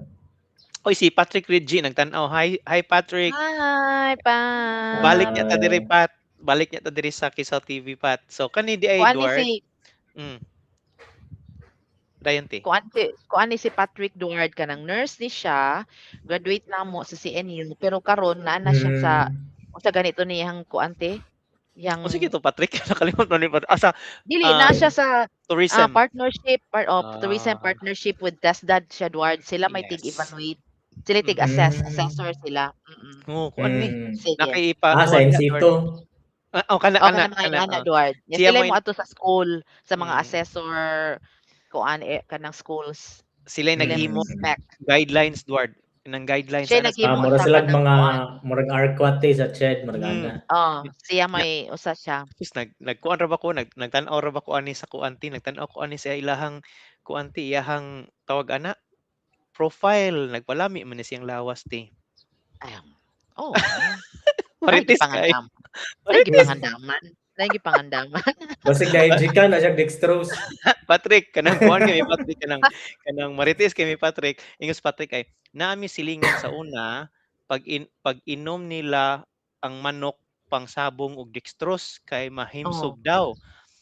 Oy, si Patrick Reggie nagtan-aw. Hi, hi Patrick. Hi, Pat. Balik niya ta diri Hi. Pat. Balik niya ta diri sa Kisaw TV, Pat. So kani di ay Kuan ni Duarte. si Dayon ti. Kuan ni si Patrick Duarte, kanang nurse ni siya, graduate na mo sa CNU pero karon naa na siya sa unsa ganito niyang kuan te? Yang O sige to Patrick, nakalimot na ni Patrick. Asa Dili na siya sa tourism. partnership part of tourism partnership with TESDA siya, Duarte. Sila may tig-evaluate. Sila tig-assess, assessor sila. Oo, kuan ni. Sige. Nakaipa Ah, sa kuan niya, NC2. Duarte. Oh, kana Oh, kana kana mga kana. ingana, Duarte. Ya, Siya sila mo mo ato sa school, sa mga assessor kuan eh, kanang schools. Sila Sila naghimo mo inspect. guidelines, Duarte. Nang guidelines Siya ana sa naghimo Mura sa sila kanang mga kuan. murag R4 sa CHED, murag ana. Oh, siya may usa siya. Sus, nagkuan ra ba ko, nagtan-aw ra ba ko ani sa kuan ti, nagtan-aw ko ani sa ilahang kuan ti, iyahang tawag ana profile, nagpalami man ni siyang lawas ti. Ay. Oh. Marites kay. Ay, gipangandaman. Ay, gipangandaman. Basig na injekan na siya dextrose. Patrick, kanang kuan kay Patrick, kanang marites kay mi Patrick. Ingos Patrick ay naami silingan sa una pag inom nila ang manok pangsabong og dextrose kay mahimsog daw.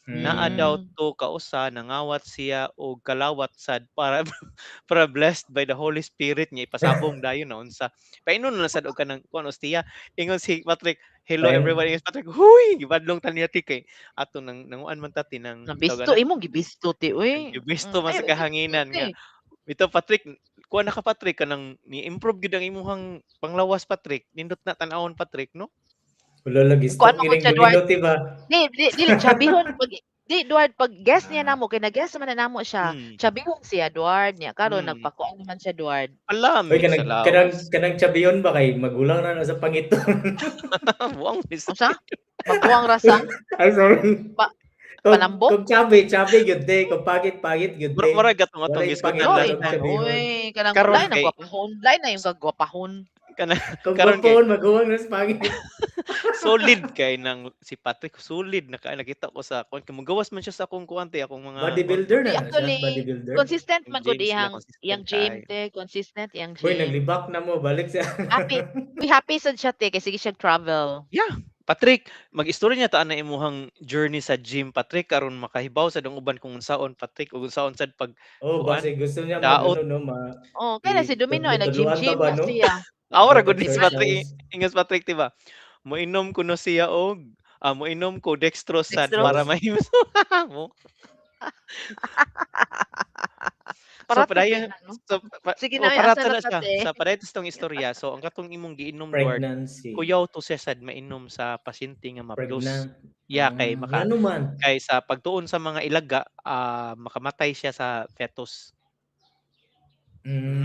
Naa daw to kausa nangawat siya og kalawat sad para para blessed by the Holy Spirit niya ipasabong dayon na unsa. Painon na sad og kanang kuan ostiya. Ingon si Patrick, hello Ayun. everyone. Ingon si Patrick, huy, gibadlong ta niya ti kay ato nang nanguan man ta ti nang Nabisto tawag ana. imong gibisto ti uy. Gibisto man sa Ay, kahanginan nga. eh. Bitaw Patrick, kuan na ka Patrick kanang ni-improve gyud ang imuhang panglawas Patrick. Nindot na tan-awon Patrick, no? Wala lagi Kuan stop mo ko gining siya, Duarte. Domino, diba? Di, di, dili chabihon pag di Duarte pag guest niya namo kay nag-guest man na namo siya. Chabihon siya Duarte niya karon nagpakuan naman siya Duarte. Alam, Oy, sa lawas. kanang chabihon ba kay magulang na na sa pangito. Buang mis. Unsa? Magbuang rasa? Ay, sorry. Panambok? Kung chabi, chabi gyud day, kung pagit-pagit gyud day. Murag gatong atong Walay gisgutan pangit Oy, last time. chabihon. oy, kanang Karon lain ang kay gwapahon, lain na yung kagwapahon. Kung karon kay gwapahon, maguwang na sa pangit. Solid kay nang si Patrick, solid na kay nakita ko sa kuan kay mugawas man siya sa akong kuan te, akong mga Bodybuilder na Di, na siya, actually, bodybuilder. consistent Yung man gud gym sila, consistent iyang gym kaayo. te, consistent iyang Uy, gym. naglibak na mo, balik siya. Happy. Uy, happy sad siya te kay sige siya travel. Yeah. Patrick, mag-istorya niya ta na imuhang journey sa gym, Patrick, aron makahibaw sa dong uban kung unsaon Patrick ug unsaon sad pag Oh, kuan, basi gusto niya daot. mag, ano, no, ma Oh, kay na si Domino ay tutuluan nag-gym-gym ta ba, na no? siya. Awa ra gud ni si Mag-exercise. Patrick, ingon si Patrick, di ba? Moinom kuno siya og Ah, moinom ko dextrose sad Dextrose? para mahimos mo. So Para padayon na, no? so pa, Sige oh, na, para asa to na na siya. ta, te? Sa padayon tong istorya. So ang katong imong giinom, Duard, Pregnancy. kuyaw to siya sad mainom sa pasyente nga maplos. Pregnant. Yeah, kay Ah, maka ngano man? Kay sa pagtuon sa mga ilaga, makamatay siya sa fetus.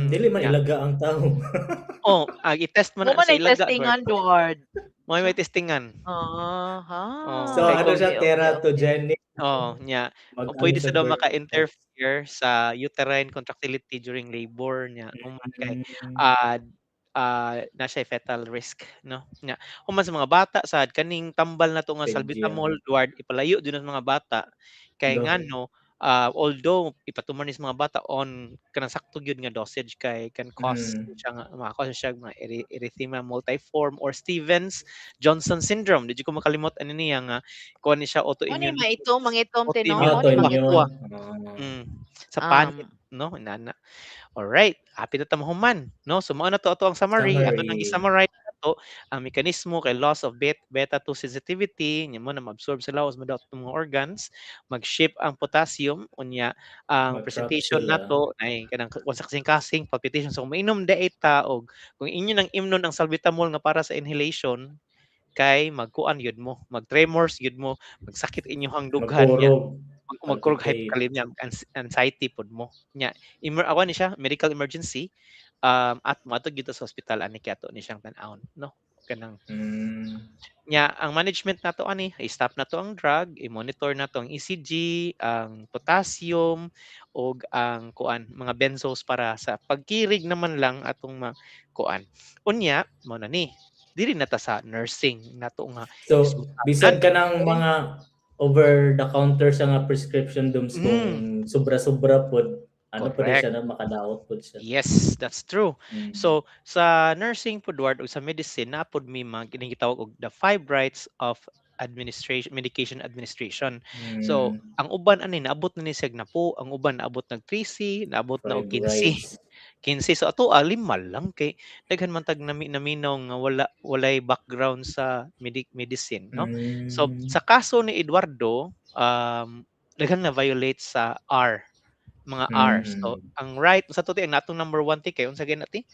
Dili man ilaga ang tao. Oh, i-test man Mo na man sa ay ilaga, testingan, Duard. Duard. Mo may testingan. Ah, ha. Oh, So kay ano siya, teratogenic? Oh, nya. Mag-ano Pwede sa sa daw birth. maka-interfere sa uterine contractility during labor niya. Human kay na siya fetal risk, no? Nya. Human sa mga bata sad kaning tambal na to nga Pedya. salbutamol, Duard, ipalayo jud sa mga bata kay Do. ngano, although ipatuman ni sa mga bata on kanang sakto gyud nga dosage kay can cause siya nga maka-cause siya mga erythema multiforme or Stevens Johnson syndrome. Di jud ko makalimot ani niya nga kuan ni siya Mo ni autoimmune maitom, mangitom te, no? autoimmune Mo ni Autoimmune. kuha. Ah. Sa panit, no? Inana. All right, happy na ta mahuman, no? So mao na to ato ang summary. Ato nang Summary. gi-summarize nato ang mekanismo kay loss of beta 2 sensitivity, nya mo na ma-absorb sa lawas, madaot ng mga organs, mag-ship ang potassium, unya ang Mag-trap presentation sila. nato ay kanang kung sa kasing-kasing palpitation. So kung mainom diay ta og kung inyo nang imnon ang salbutamol nga para sa inhalation, kay magkuan gyud mo, mag-tremors gyud mo, magsakit inyohang dughan niya. Magkurog. Magkurog Palpitate. hyperkalemia, anxiety pod mo. Nya, awa ni siya, medical emergency, at moadto gyud sa ospital ani kay ato ni siyang tan-awon, no? Kanang Nya, ang management nato ani, i-stop nato ang drug, i-monitor nato ang ECG, ang potassium ug ang kuan, mga benzos para sa pagkirig naman lang atong makuan. Unya, mao na ni. Dili na ta sa nursing nato nga So, isgutan. bisan ka ng mga over the counter sa nga prescription dums kung sobra-sobra pod, ano pod Correct. siya na makadaot pod siya. Yes, that's true. So sa nursing pod, Duard, ug sa medicine na pod mi mga kining gitawag og the 5 rights of administration, medication administration. So ang uban ani naabot na ni siya napo, ang uban naabot nag 3C, naabot na og Five 15. rights. 15. So ato lima lang kay daghan man tag naminaw nga walay background sa medicine, no? So sa kaso ni Eduardo, daghan na violate sa R, mga R. So ang right sa to ti ang natong number 1 ti kay unsa gyud na ti?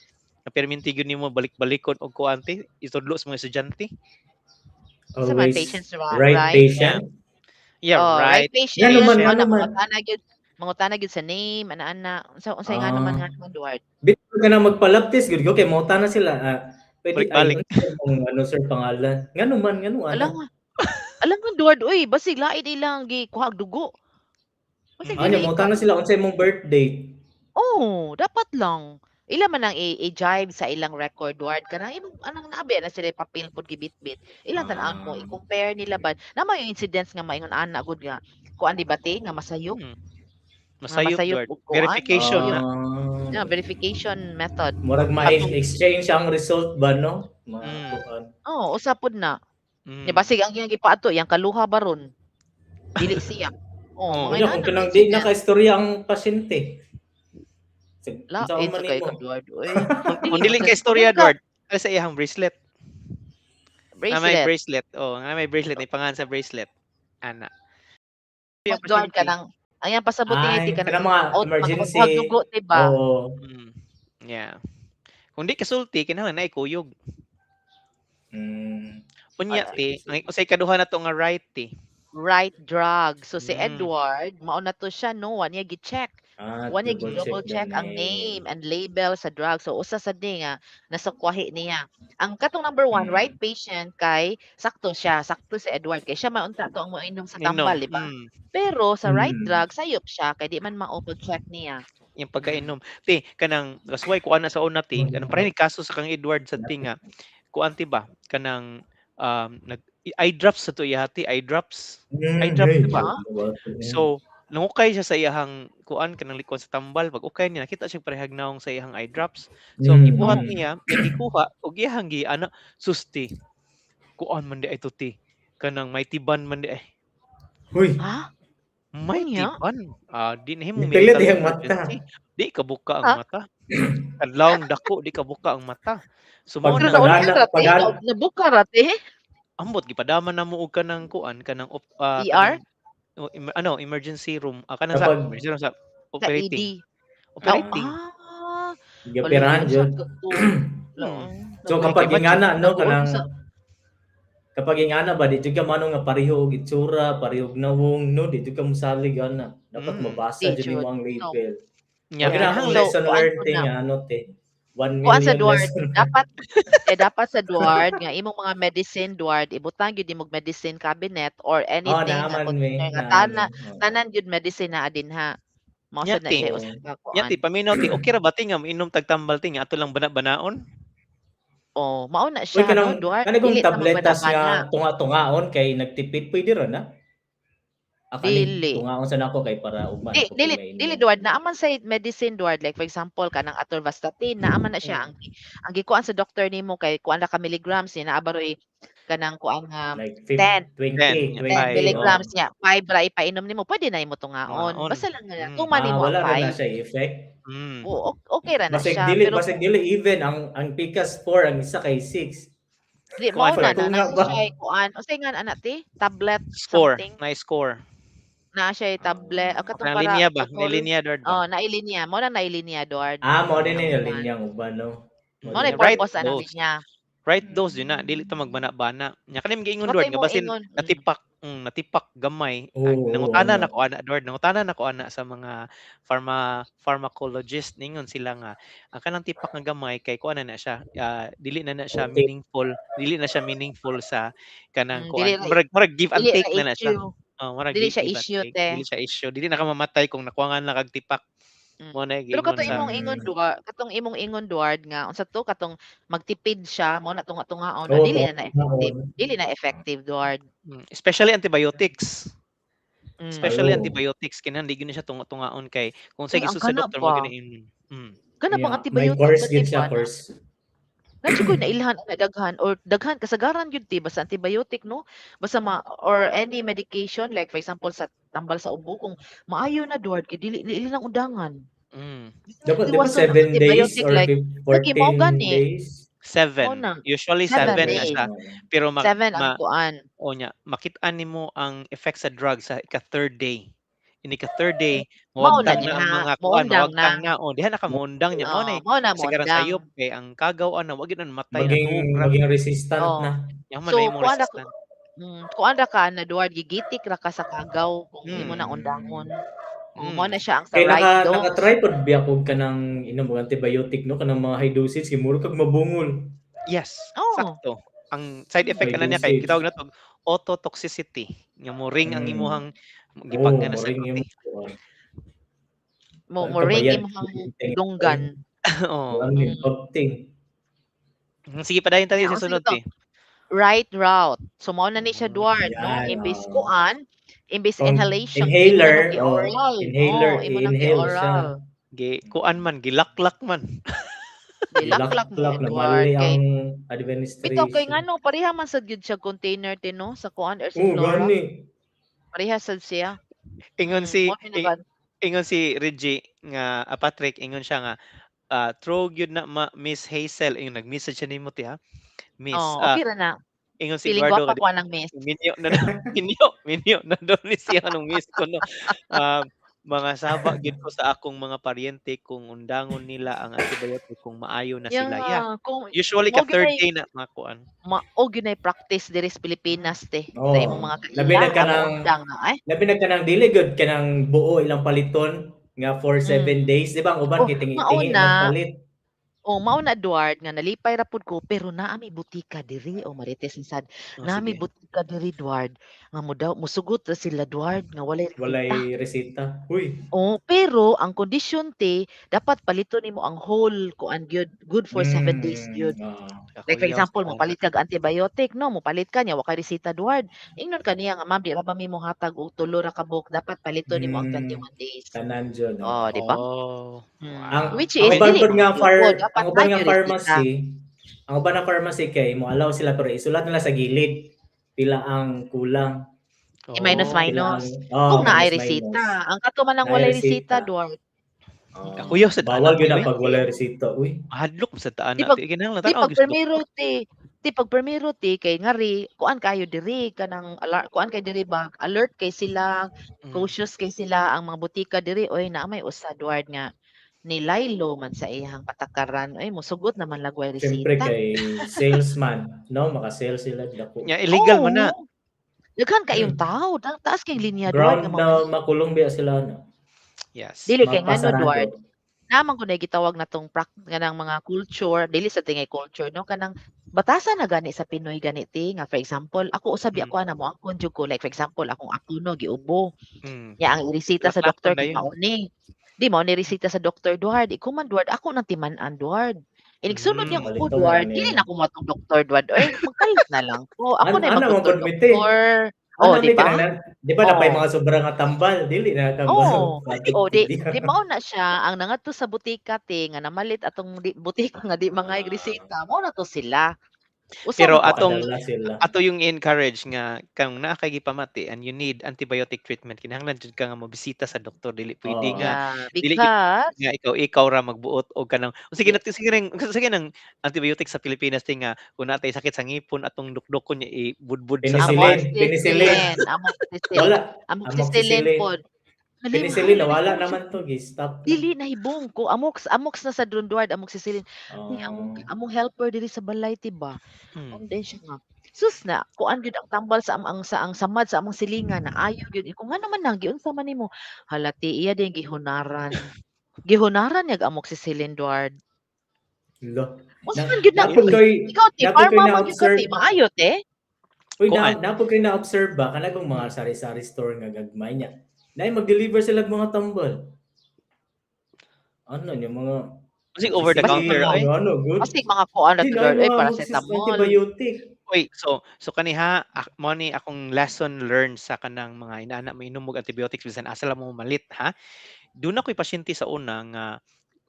Napirminti gyud nimo balik-balikon og kuan ti itudlo sa mga estudyante. Sa mga Always patients, right right? patient. Yeah, Oh, right. right patient. Ngano man, Ano, ngano man. mangutana gyud sa name, ana-ana. Unsa nga naman nga naman, Duard? Bitaw ka na magpalabtis gyud ko kay mangutana sila. Pwede, ay, Balik-balik. unsa ano sir pangalan? Ngano man, ngano ana? Alam nga. Alam nga, Duard, uy, basig lain ilang gikuha og dugo. Basig Ano, dili mangutana sila unsa imong birth date? Oh, dapat lang. Ila man ang i-jive sa ilang record, Duard, kanang imong anang naabi na sila papel pod gibitbit. Ilang tan-awon mo i-compare nila ba? Na may incidents nga maingon ana gud nga kuan di ba te nga masayop? Nga Masayop, masayop Duard. og kuan. Verification na. Yeah, verification method. Murag ma-exchange ang result ba, no? Mga kuan. Oh, usa pod na. Di ba sige ang iyang gipaato, iyang kaluha baron. Dili siya. Oh, Oh. mga Unya, kung inana, kanang di incident. naka-istorya ang pasyente. Sig, La, unsa eh, man sa kayo nimo? ka, Duard, oy. Kung dili ka istorya, Duard, ay sa iyang bracelet. Na may Bracelet. bracelet. Oh, nga may bracelet, may pangalan sa bracelet. Ana. Mas Duard ka nang, ang iyang pasabot ni Ay, di ka kanang nang mga out, emergency. magkuha dugo, diba? Oo. Yeah. Kung di kasulti, kinahanglan na ikuyog. Unya, Ay, ti, sige. ang usay kaduha na to nga right, ti. Right drug. So si Edward, mao na to siya, no, wa niya gi-check. Wa niya Double gi-double check check the ang name. name and label sa drug. So usa sad ni nga nasukwahi niya. Ang katong number 1, right patient kay sakto siya, sakto si Edward kay siya man unta to ang moinom sa Inom. tambal, di ba? Pero sa right drug sayop siya kay di man mao pag-check niya. Yung pagkainom. Ti kanang kasway kuan na sa una ti, kanang pareho ni kaso sa kang Edward sa ti nga kuan ti ba kanang nag eye drops sa to iya ti, eye drops. Eye drops, di ba? So nangukay siya sa iyahang kuan kanang likuan sa tambal, pag ukay niya nakita siya parehag naong sa iyahang eye drops. So ang gibuhat niya, iyang gikuha og iyahang gi ana susti. Kuan man di ay to ti. Kanang may tiban man di ay. Huy. Ha? May Unya? tiban. Di nahimo Nipilit medical iyang mata. emergency. Di kabuka ang Ha? mata. Kadlawng dako di kabuka ang mata. So, mao Pag na Pero sa una pagana, ra, te, pagana. nabuka ra, te. Ambot gipadama namo og kanang kuan, kanang op ER? kanang o ano, emergency room, kanang sa Kapag emergency room sa Sa ED. operating. Aw, Operating. ah, hala Gioperahan yun jud. sa to. Mm. So Hala, kapag Kay imagine ingana no, naguol kanang sa kapag ingana ba di jud ka mano nga pareho og itsura, pareho og nawong no, di jud ka mosalig ana. Dapat mabasa Di jud jud. nimo ang So label. Nya Mao gyud Yeah. akong So kinahanglan lesson kuan learned pud te na nga ano te, 1 Kuan sa million Duard, lesson learned. dapat eh, dapat sa Duard nga imong mga medicine Duard ibutang gyud imong medicine cabinet or Oh, anything naa nga man mi, container nga naa mi, oo. tanan gyud medicine naa dinha. Mao Nya sad na ti, siya Oo. usa ka nya kuan. ti paminaw ti, okay ra ba ti nga moinom tag tambal ti nga ato lang bana-banaon? Oh, mao na Uy siya no, kanang Duard, kani kong dili ta tabletas nga magbana-bana. tunga-tungaon kay nagtipid pwede ra na? Ah, kani Dili. tungaon sa nako kay para ugma Di na ko dili dili mainom. Duard, naa man say medicine Duard, like for example kanang atorvastatin naa man na siya ang gikuan sa doctor nimo kay kuan ra ka milligrams niya naa ba roy kanang kuan nga Like 10. 10 20, nya 10 20, 5. oo. milligrams niya, 5 ra ipainom nimo, pwede na nimo tungaon. Tungaon, Basta lang nga tuman Ah, nimo ang wala ra na 5. siya effect? Oo, okay ra na Basig siya dili pero basig kung dili even ang pikas 4 ang isa kay 6. Di mao Kuan na na Pagtunga naa ba? siya kuan, unsay ngan ana te? Tablet Score, something? na score. Naa siya tablet, o katong Kanang para linya ba, putol. may linya Duard ba? Oh, naay linya, mao na naay linya Duard. Ah, mao din Ang ni uban. linyang uban no. Mao Mao din na na Right purpose anang dose. linya. Right dose jud na, dili ta magbana-bana. Nya kani man giingon Kato Duard nga imong basin ingon, natipak, natipak gamay, Oo, nangutana ana. nako ana Duard, nangutana nako ana sa mga pharmacologist, ningon sila nga ang kanang tipak nga gamay kay kuan na na siya, dili na na siya meaningful, dili na siya meaningful sa kanang Dili kuan. ra Murag give and dili ra take na na siya. issue. Oh, murag Dili siya give and issue take, te. dili siya issue. Dili na ka mamatay kung nakuangan na kag tipak. Mao na Pero giingon sa katong imong ingon Duard nga unsa to katong magtipid siya mao na tunga-tungaon na Oo, dili na na effective. tunga-tungaon. Dili na effective Duard. Especially antibiotics. Especially Oo. antibiotics kinahanglan di gyud na siya tunga-tungaon kay kung Uy, sa ang gisulti sa kana doktor mo ba? gyud na Kana bang Yeah, may antibiotic course ba gyud te siya, ba na? course. Naa jud koy nailhan na daghan or daghan kasagaran gyud te basta antibiotic no, basta ma or any medication like for example sa tambal sa ubo kung maayo na Duard kay dili dili lang undangan. Dapat di ba Tiwason ang 7 days antibiotic or like lagi mao 14 gani. days? Mao 7. na. Usually 7 7 na days. siya. Pero 7 ang kuan. o nya, makit-an nimo ang effect sa drug sa ika-third day. Ini ka-third day, Mao na mawagtang na ang diha, mga kuan, moundang na. mawagtang na o diha na ka moundang niya. Mao Oo, na mao na kasagaran moundang. sayop kay ang kagaw ana wa gyud na matay na Maging tuog ra. maging resistant Oo. na. Nya man So nahimong kuan ra resistant. kuan ra ka na Duard, gigitik ra ka sa kagaw kung imo nang undangon. Oo, mao na siya ang sa Kay right dose. naka-try pod biya kog kanang inom og antibiotic no, kanang mga high dosage kay murag kag mabungol. Yes, Oo. sakto. Ang side effect High ana niya kay dosage. gitawag nato og ototoxicity nga mo ring ang imuhang Oo, gipagana mo sa ring kuti. imong kuan. Mo Kuan mo ka ring bayad imong dunggan. Oo. Kuan gyud babting. Sige padayon tayo Nya sa unsa sunod to? te. Right route. So mao na ni siya Duard no, Yan, imbis oo. kuan, imbis Kung inhalation imo inhaler, nang oh, gi-oral. inhaler, Oh, imo nang i-inhale siya. gi-oral. Gi kuan man, gilaklak man. Gilaklak mo Gilaklak na Edward mali kay ang bitaw kay administration. ngano pareha man sad gyud siya container te no sa kuan Oo, Erceflora. gani. Pareha sad siya. Ingon si Mao na ingon si Reggie nga Patrick ingon siya nga true gyud na ma, Miss Hazel ingon nag-message siya nimo ti ha. Miss Oh, okay ra na. Ingon si Feeling Eduardo gwapa ko anang miss. Minyo na minyo minyo na daw ni siya nung miss ko no. Mga saba gyud ko sa akong mga paryente kung undangon nila ang antibiotic kung maayo na sila. Yeah. Kung Usually ka mao gyud third ay day na makuan. Mao gyud nay practice diri sa Pilipinas te. Sa imong mga Oh, labi na kaila, kanang undang na ay. Labi na kanang dili gyud kanang buo ilang paliton nga for 7 days, di ba? Ang uban Oh, kay tingi-tingi mao na. magpalit. Oh, mao na Duard nga nalipay ra pud ko pero naa mi butika diri o Marites ni sad. Oh, Naa mi sige. butika diri Duard nga mo daw musugot ra sila Duard nga walay reseta. Walay reseta. Uy. Oh, pero ang kondisyon te dapat paliton nimo ang whole kuan gyud, good for 7 days gyud. Like for Kakuyaw sa example, ana. mopalit kag antibiotic no, mopalit ka niya wa kay reseta Duard. Ingnon ka niya nga ma'am di ra ba mi mohatag og tulo ra ka buok, dapat paliton nimo ang 21 days. Tanan jud, no? Oh, di ba? Oh. Ang Which ang is uban dili pud nga man far, gyud, dapat ang uban nga na gyud reseta. pharmacy, ang uban nga pharmacy kay mo allow sila pero isulat nila sa gilid pila ang kulang. I-minus Oh. minus. Pila ang, oh, Kung naay minus, reseta. minus. Ang kato man ang Naay walay reseta. reseta, Duard. Oh. Kakuyaw sa Bawal taana, gyud na uy. pag walay reseta, uy. Mahadlok sa taana, Di ti kinahanglan di tan-aw pag gyud sa permiro doktor. te. Ti pag permiro ti kay ngari kuan kaayo diri kanang kuan kay diri ba, alert kay sila, cautious kay sila ang mga butika diri. Oy, naa may usa, Duard, nga ni laylo man sa iyang patakaran, oy, musugot naman lagway Siyempre resita. Kay salesman, no? Maka-sell sila dako. Nya illegal man na. Oo. Daghan kayong tao, taas kay linya, Duard, Ground nga na mamali. makulong biya sila, no? Yes. Dili kay ngano, Duard, Mapasarado. Naa man gud gitawag na tong kanang mga culture, dili sa tingay culture, no, kanang batasan na gani sa Pinoy gani ti nga, for example, ako usab ako ana mo angkon jud ko, like for example, akong apo, no, giubo. Nya ang iresita sa Laklakon doktor na kay yun. mao ni. Di mao ni resita sa doktor, Duard. Ikaw man, Duard, ako nang timan-an, Duard. Inig sunod niyang ubo, Malito Duard, man dili ni. na ko moadtong doktor, Duard. Oy, magpalit na lang ko. Ako na Ana man magdoktor gud miti. doktor. Oh, Ana di mi ba? kanang di ba napay Oh. mga sobra nga tambal, dili na ka Oo. Oh, di di di mao na siya ang nangadto sa butika ti nga namalit atong di, butika nga di mga reseta, mao na to sila. Usa Pero man to atong Padala sila. Ato yung encourage nga kung naa kay gipamati and you need antibiotic treatment, kinahanglan jud ka nga mobisita sa doktor, dili pwede Oo. nga Yeah, dili because nga ikaw ra magbuot og kanang sige na Yes. sige ring sige nang antibiotic sa Pilipinas ti nga kung naa tay sakit sa ngipon atong dukdukon niya ibudbud sa Penicillin, sapat. Penicillin. Amoxicillin, amoxicillin. Wala, Amoxicillin amoxicillin. pod. Mali, Penicillin mahal, nawala nahibong naman to, gi-stop na. Dili nahibong ko amox na sa Duard, amoxicillin. Ni among Oh. among helper diri sa balay ti ba. And then siya nga sus na kuan gyud ang tambal sa ang sa ang samad sa among silingan na ayo gyud ko ngano man nang giunsa man nimo, hala ti, iya din gihunaran. Gihunaran niya og amoxicillin, Duard. Lo. Unsa Na, man gyud na napod ti? koy Ikaw ti, napod koy pharma man gyud ka ti, na-observe. maayo te. Uy, na Kuan. napod koy na-observe ba kana kung mga sari-sari store nga gagmay niya. Nay mag-deliver sila og mga tambal. Ano niya mga Kasi over the Basta counter mga ay. ano good. Basig mga kuan na Di to, na Duard, oy, mga paracetamol. antibiotic. Uy, so kaniha mo ni akong lesson learned sa kanang mga inaana mo inom og antibiotics bisan asa lang mo malit ha. Doon ako'y pasyente sa una nga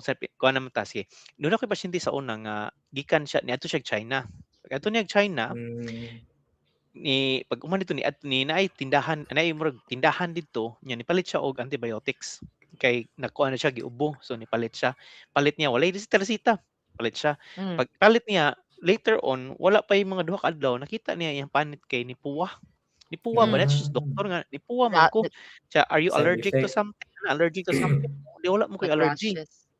sa kuan naman ta, sige. Doon ako'y pasyente sa una nga gikan siya niadto siya China. Pag adto niya China, ni pag uman dito ni at ni naay tindahan, naay murag tindahan didto nya nipalit siya og antibiotics kay nagkuan na siya, giubo, so nipalit siya, palit niya walay resita resita, palit siya. Pag palit niya later on, wala pa yung mga 2 ka adlaw, nakita niya iyang panit kay nipuwa nipuwa ba na siya, doktor nga nipuwa man ko siya, "Are you Side allergic to effect. something? Allergic to something?" "Di, wala mo koy allergy." Nag-rashes.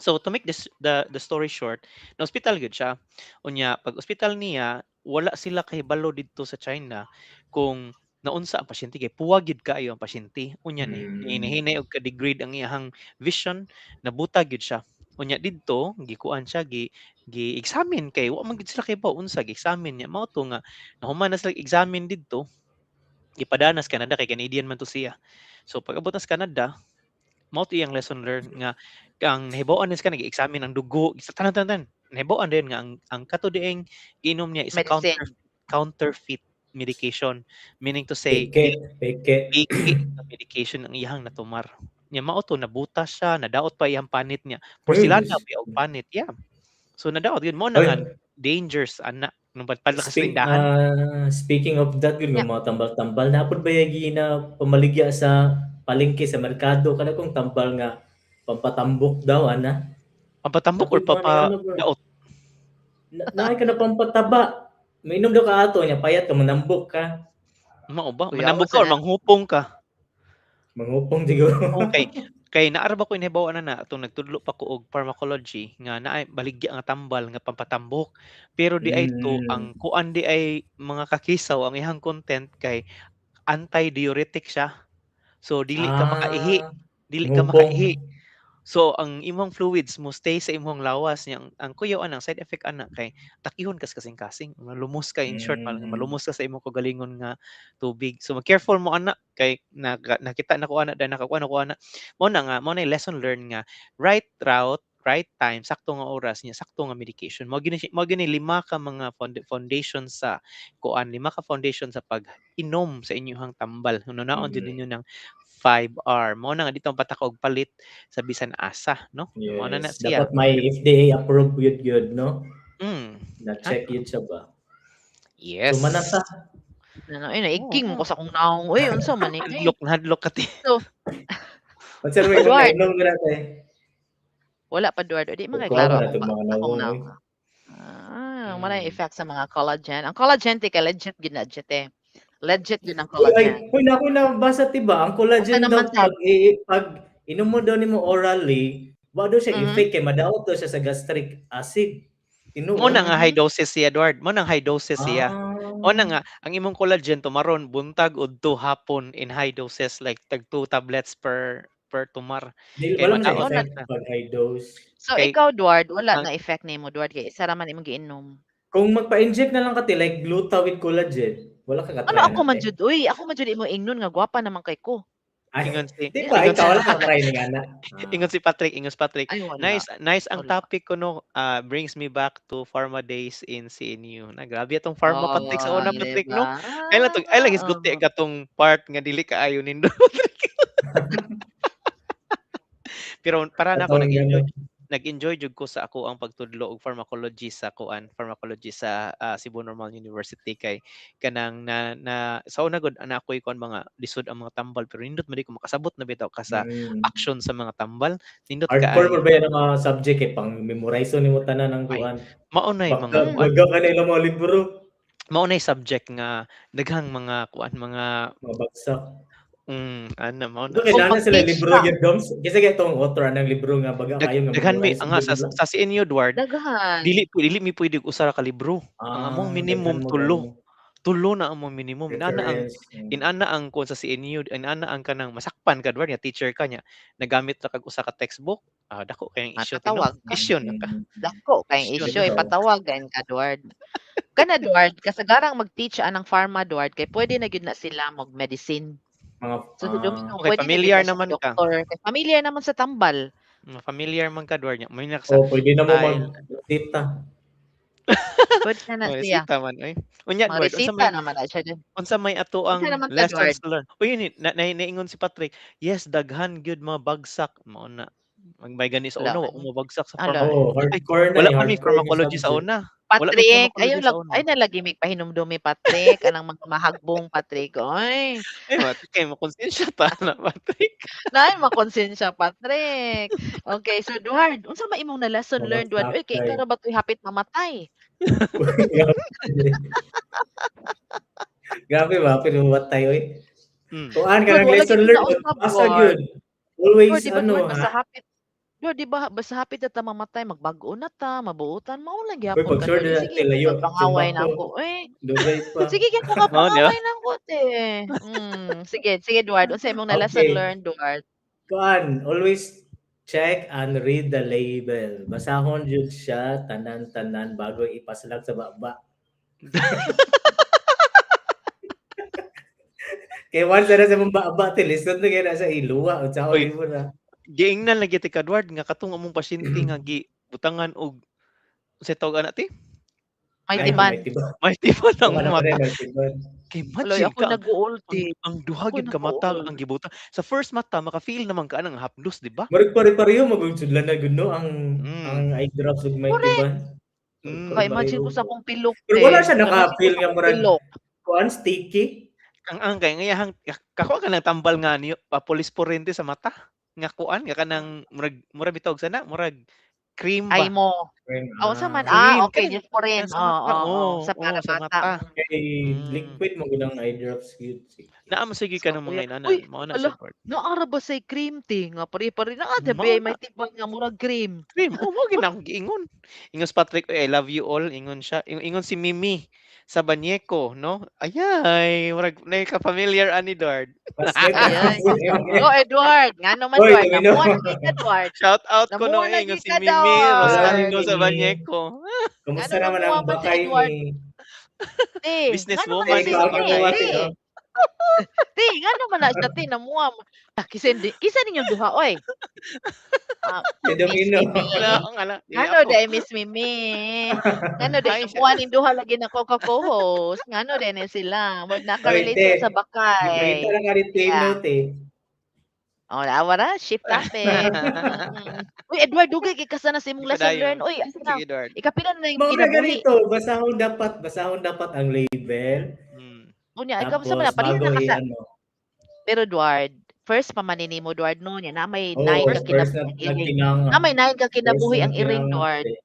So to make this the story short, na ospital gyud siya. Unya pag ospital niya, wala sila kahibalo didto sa China kung naunsa ang pasyente kay puwa gyud kaayo ang pasyente. Unya ni ni og ka-degrade ang iyahang vision, nabutag gyud siya. Unya didto gikuan siya, gi gi-examine kay wa man gyud sila kahibaw unsa gi-examine niya, mao to nga nahuman na sila examine didto, gipadana sa Canada kay Canadian man to siya. So pag abot na sa Canada, mao to iyang lesson learned nga ang nahibaw-an ni sa nag-examine ang dugo sa tanan tanan, nahibaw-an din nga ang kato dieng giinom niya is a Medicine. counterfeit medication, meaning to say Peke, peke. Peke nga medication ang iyahang natumar. Nya mao to nabutas siya, nadaot pa iyang panit niya. Porselana Uy, pa og panit, yeah. So nadaot yun mo na Oy. nga dangers ana nung padla ka sa tindahan. Speaking of that, yun nga mga tambal-tambal, napod ba yagi na pamaligya sa palengke sa merkado kana kung tambal nga pampatambok daw ana? Pampatambok or Napod ba ni papa ano bro? daot? Na, naay ka na pampataba. Mainom daw ka ato nya payat ka manambok ka. Mao ba? Kuya, Manambok ka or sa manghupong ka? Manghupong siguro. Okay. Kay naa ra ba ko inahibaw ana na atong nagtudlo pa ko og pharmacology nga naay baligya nga tambal nga pampatambok. Pero di ay to ang kuan di ay mga kakisaw ang iyang content kay anti-diuretic siya. So dili ka makaihi, dili ka Ngupong. makaihi. So ang imong fluids mo stay sa imong lawas niya, ang kuyaw anang side effect ana kay takihon kas kasing-kasing, malumos ka, in short, malumos ka sa imong kagalingon nga tubig. So mag-careful mo ana kay nakita na ko ana dahil nakakuha na ko ana. Mo na nga mo na lesson learned nga right route, right time, sakto nga oras niya, sakto nga medication. Mao gini lima ka mga foundation sa kuan, lima ka foundation sa pag-inom sa inyong tambal. Hunaon jud ninyo ng 5R. Mao na nga dito ang pataka og palit sa bisan asa, no? Mao na na Yes. siya. Dapat may FDA approved gyud gyud, no? Na-check Ha? yun siya ba? Yes. So manasa. Ano, ay, naigking mo ko sa akong naong. Uy, unsa man ni? Hadlok na hadlok ka ti. So, Unsa may Duard. nainom na tay? Wala pa, Duard. Di man kay Kuha klaro na akong itong mga akong naong, naong. uy. Ah, Mao na yung effect sa mga collagen. Ang collagen te kay legit gyud na jud te. Legit gyud ang Uy, ay, collagen. uy, na ako nabasa ti ba ang collagen Unsa daw naman sad? Pag inom mo daw nimo orally, wa daw siya effect kay madaot daw siya sa gastric acid. Tinuod. Mo na nga high doses siya, Edward. Mo na high doses siya. Mo na nga ang imong collagen tumaron buntag udto hapon in high doses, like tag 2 tablets per tumar. Di, Kay wala man siya madaot effect na. pag high dose. So Kay ikaw, Edward, wala ang na effect nimo, Edward, kay isa ra man imong giinom. Kung magpa-inject na lang ka ti like gluta with collagen, wala ka Ano ka-try ako na, man te? jud uy, ako man jud imong ingnon nga gwapa naman kay ko. Ay, Ingon si di ba ingon si ikaw wala ka try ni ana? Ah. Ingon si Patrick. Ay wala. Nice, nice ang Wala. topic ko no, brings me back to pharma days in CNU. Na grabe atong pharma, Patrick, sa Oh, una, Patrick, no. diba? Ay lang tong ay lang hisguti Oo. katong part nga dili kaayo nindot. Pero para nako Katong nag-enjoy gano'n. nag-enjoy jud ko sa ako ang pagtudlo og pharmacology sa kuan, pharmacology sa Cebu Normal University kay kanang na, na sa una gud ana ako'y kuan mga lisod ang mga tambal pero nindot man di ko makasabot na bitaw ka sa action sa mga tambal, nindot Hardcore kaayo. pa ba yan ang mga subject kay pang memorize nimo tanan ang Ay, kuan. mao nay mga Baka kuan. baga ka na ilang mga libro. Mao nay subject nga daghang mga kuan mga Mga bagsak. Ana mao na. Kay Kung naa sila mag-teach libro ka. gyud doms. Kasi kay itong author anang libro nga baga kayo nga Daghan mi memorize nga gyud nila. sa CNU, Edward, Daghan. dili mi pwede og usa ra ka libro. Ang among Ah, minimum daghan mo tulo. kayo. Tulo na among minimum. Inana ang Reference. Inana ang kuan sa CNU, inana ang kanang masakpan ka, Edward, nga teacher ka nya nagamit ra kag usa ka textbook. Ah, dako kayong issue ti no. Matawag ka. Issue na ka. Dako kayong Issue issue na. ipatawag kayo ka, Edward. Kana, Edward, kasagarang mag-teach anang pharma, Edward, kay pwede na gyud na sila mag-medicine. Mga, So si Domino, Okay, pwede na gyud familiar na siya naman ka. doktor. Kay familiar naman sa tambal. Familiar man ka, Edward, nya. May nakasa Oh, pwede na mo ay mag-resita. Pwede na na siya. Resita man oy. Unya, Edward, unsa Mag-resita may naman na siya dun. unsa may ato Unsa ang naman ka, lessons Edward? learned? Uy, ni na, na, naingon si Patrick. Yes, daghan gyud mga bagsak mao na. May gani sa Wala. una, wa mobagsak sa Ala. pharma. Oh, Ay, hardcore na wala eh, pa mi hardcore yung pharmacology sa subject. una. Wala mi Patrick, pharmacology ayaw sa lang, una. ay nalagi mi pahinumdumi, Patrick, anang mga mahagbong, Patrick. Oy. Ay, Patrick, kay makonsensya ta na, Patrick. Naay makonsensya, Patrick. Okay, so Edward, unsa man imong na lesson learned, Edward? Uy, kay ikaw ra ba to'y hapit mamatay? Grabe ba pinuwat tayo eh. Kuan ka Edward, ng wala lesson gyud learned, sa usab, basa Edward. gyud. Always Edward, di ba, ano Edward, basta ha. hapit. Edward, di ba basta hapit na ta mamatay, magbag-o na ta, mabuotan, mao lang Uy, gyapon pag ka, sure Edward. na Sige, layo, pangaway na tsumbako. ako. Eh. Dugay pa. Sige, gyud ko ka Mao, di ba? pangaway na ko, te. Sige, sige, Edward, unsa imong na lesson Okay. learned, Edward? Kuan, always check and read the label. Basahon jud siya tanan-tanan bago ipaslag sa baba. Kay once na sa mong baba, tilisod na kaya na sa iluwa. Unsa Uy, mo na. Giingnan lagi ti ka, Edward, nga katong among pasyente nga gi butangan og unsay tawag ana ti? May Ay, tiban. may tiban. May tiban ang Wala pa mata. rin, may tiban. Kay Aloy, imagine ako ka, nag-uul, ti. ang duha Ako gyud ka mata nag-uul. ang gibutan. Sa first mata maka-feel naman ka anang hapdos, di ba? Murag pare-pareho magud sudlan na gud no ang ang eye drops ug may Correct. tiban. Kay imagine ko sa akong pilok, Pero te. wala siya Imagine ko naka-feel sa nga akong murag pilok. kuan sticky. Ang kay ngayahang kakuha ka ng tambal nga niyo pa police porente sa mata nga kuan nga kanang murag bitawg sana murag cream ba. Ay mo. Cream, Oh, unsa man? Cream. Okay, Kanang just for rin. kanang sa mata, Oo, oo, oh, sa oh, para sa bata. mata. Kay liquid mo gud ang eye drops gyud. Sige. Naa mo sige ka So, ng mga kuya. inana, Uy, mao na ala, support. naara ba say cream te nga pare-pare naa Mao be na. may tiban nga murag cream. Cream. Oh, mao gyud na akong giingon. Ingon si Patrick, "Uy, I love you all." Ingon siya. Ingon si Mimi sa Banyeko, no? Ayay, murag na ka familiar ani Dard. Ayay. Go Edward, ngano man Oy, Edward, Domino. namuha na gyud ka, Edward. Shout out ko no Namuha na ingon gyud si ka Mimi daw. Rosalino Mimi. sa Banyeko. Kumusta Ngano naman namuha ang man si bakay Edward? ni Te, ngano man Businesswoman na si sa Ikaw, te, Bakay. te. oh. Te, ngano man na siya te namuha mo. Ah, kisa ninyong duha oy. Ah, Si Miss Domino. Mimi. Wala akong ala. Dili Ngano ako. day Miss Mimi? Ngano day Hi, siya. namuha ning duha lagi nako ka co-host. Ngano day ni sila? Murag Oy, naka-relate te. sila sa bakay. Gipakita lang ka ni Yeah. Tino, te. Oh, awa ra, shift topic. Uy, Edward, dugay kay kasa na sa imong lesson Padayon. learned. Uy, asa na? Sige, Edward. Ikapila na yung Mga kinabuhi. ganito, basahon dapat ang label. Unya, ikaw sa Tapos man palitan bago na ka sa i-ano. Pero Edward, first pa man ni mo Edward no nya na may Oo, 9 ka first kinabuhi na ang iring. nagtinanga. Na may 9 ka First kinabuhi na ang iring, nagtinanga, Edward. te.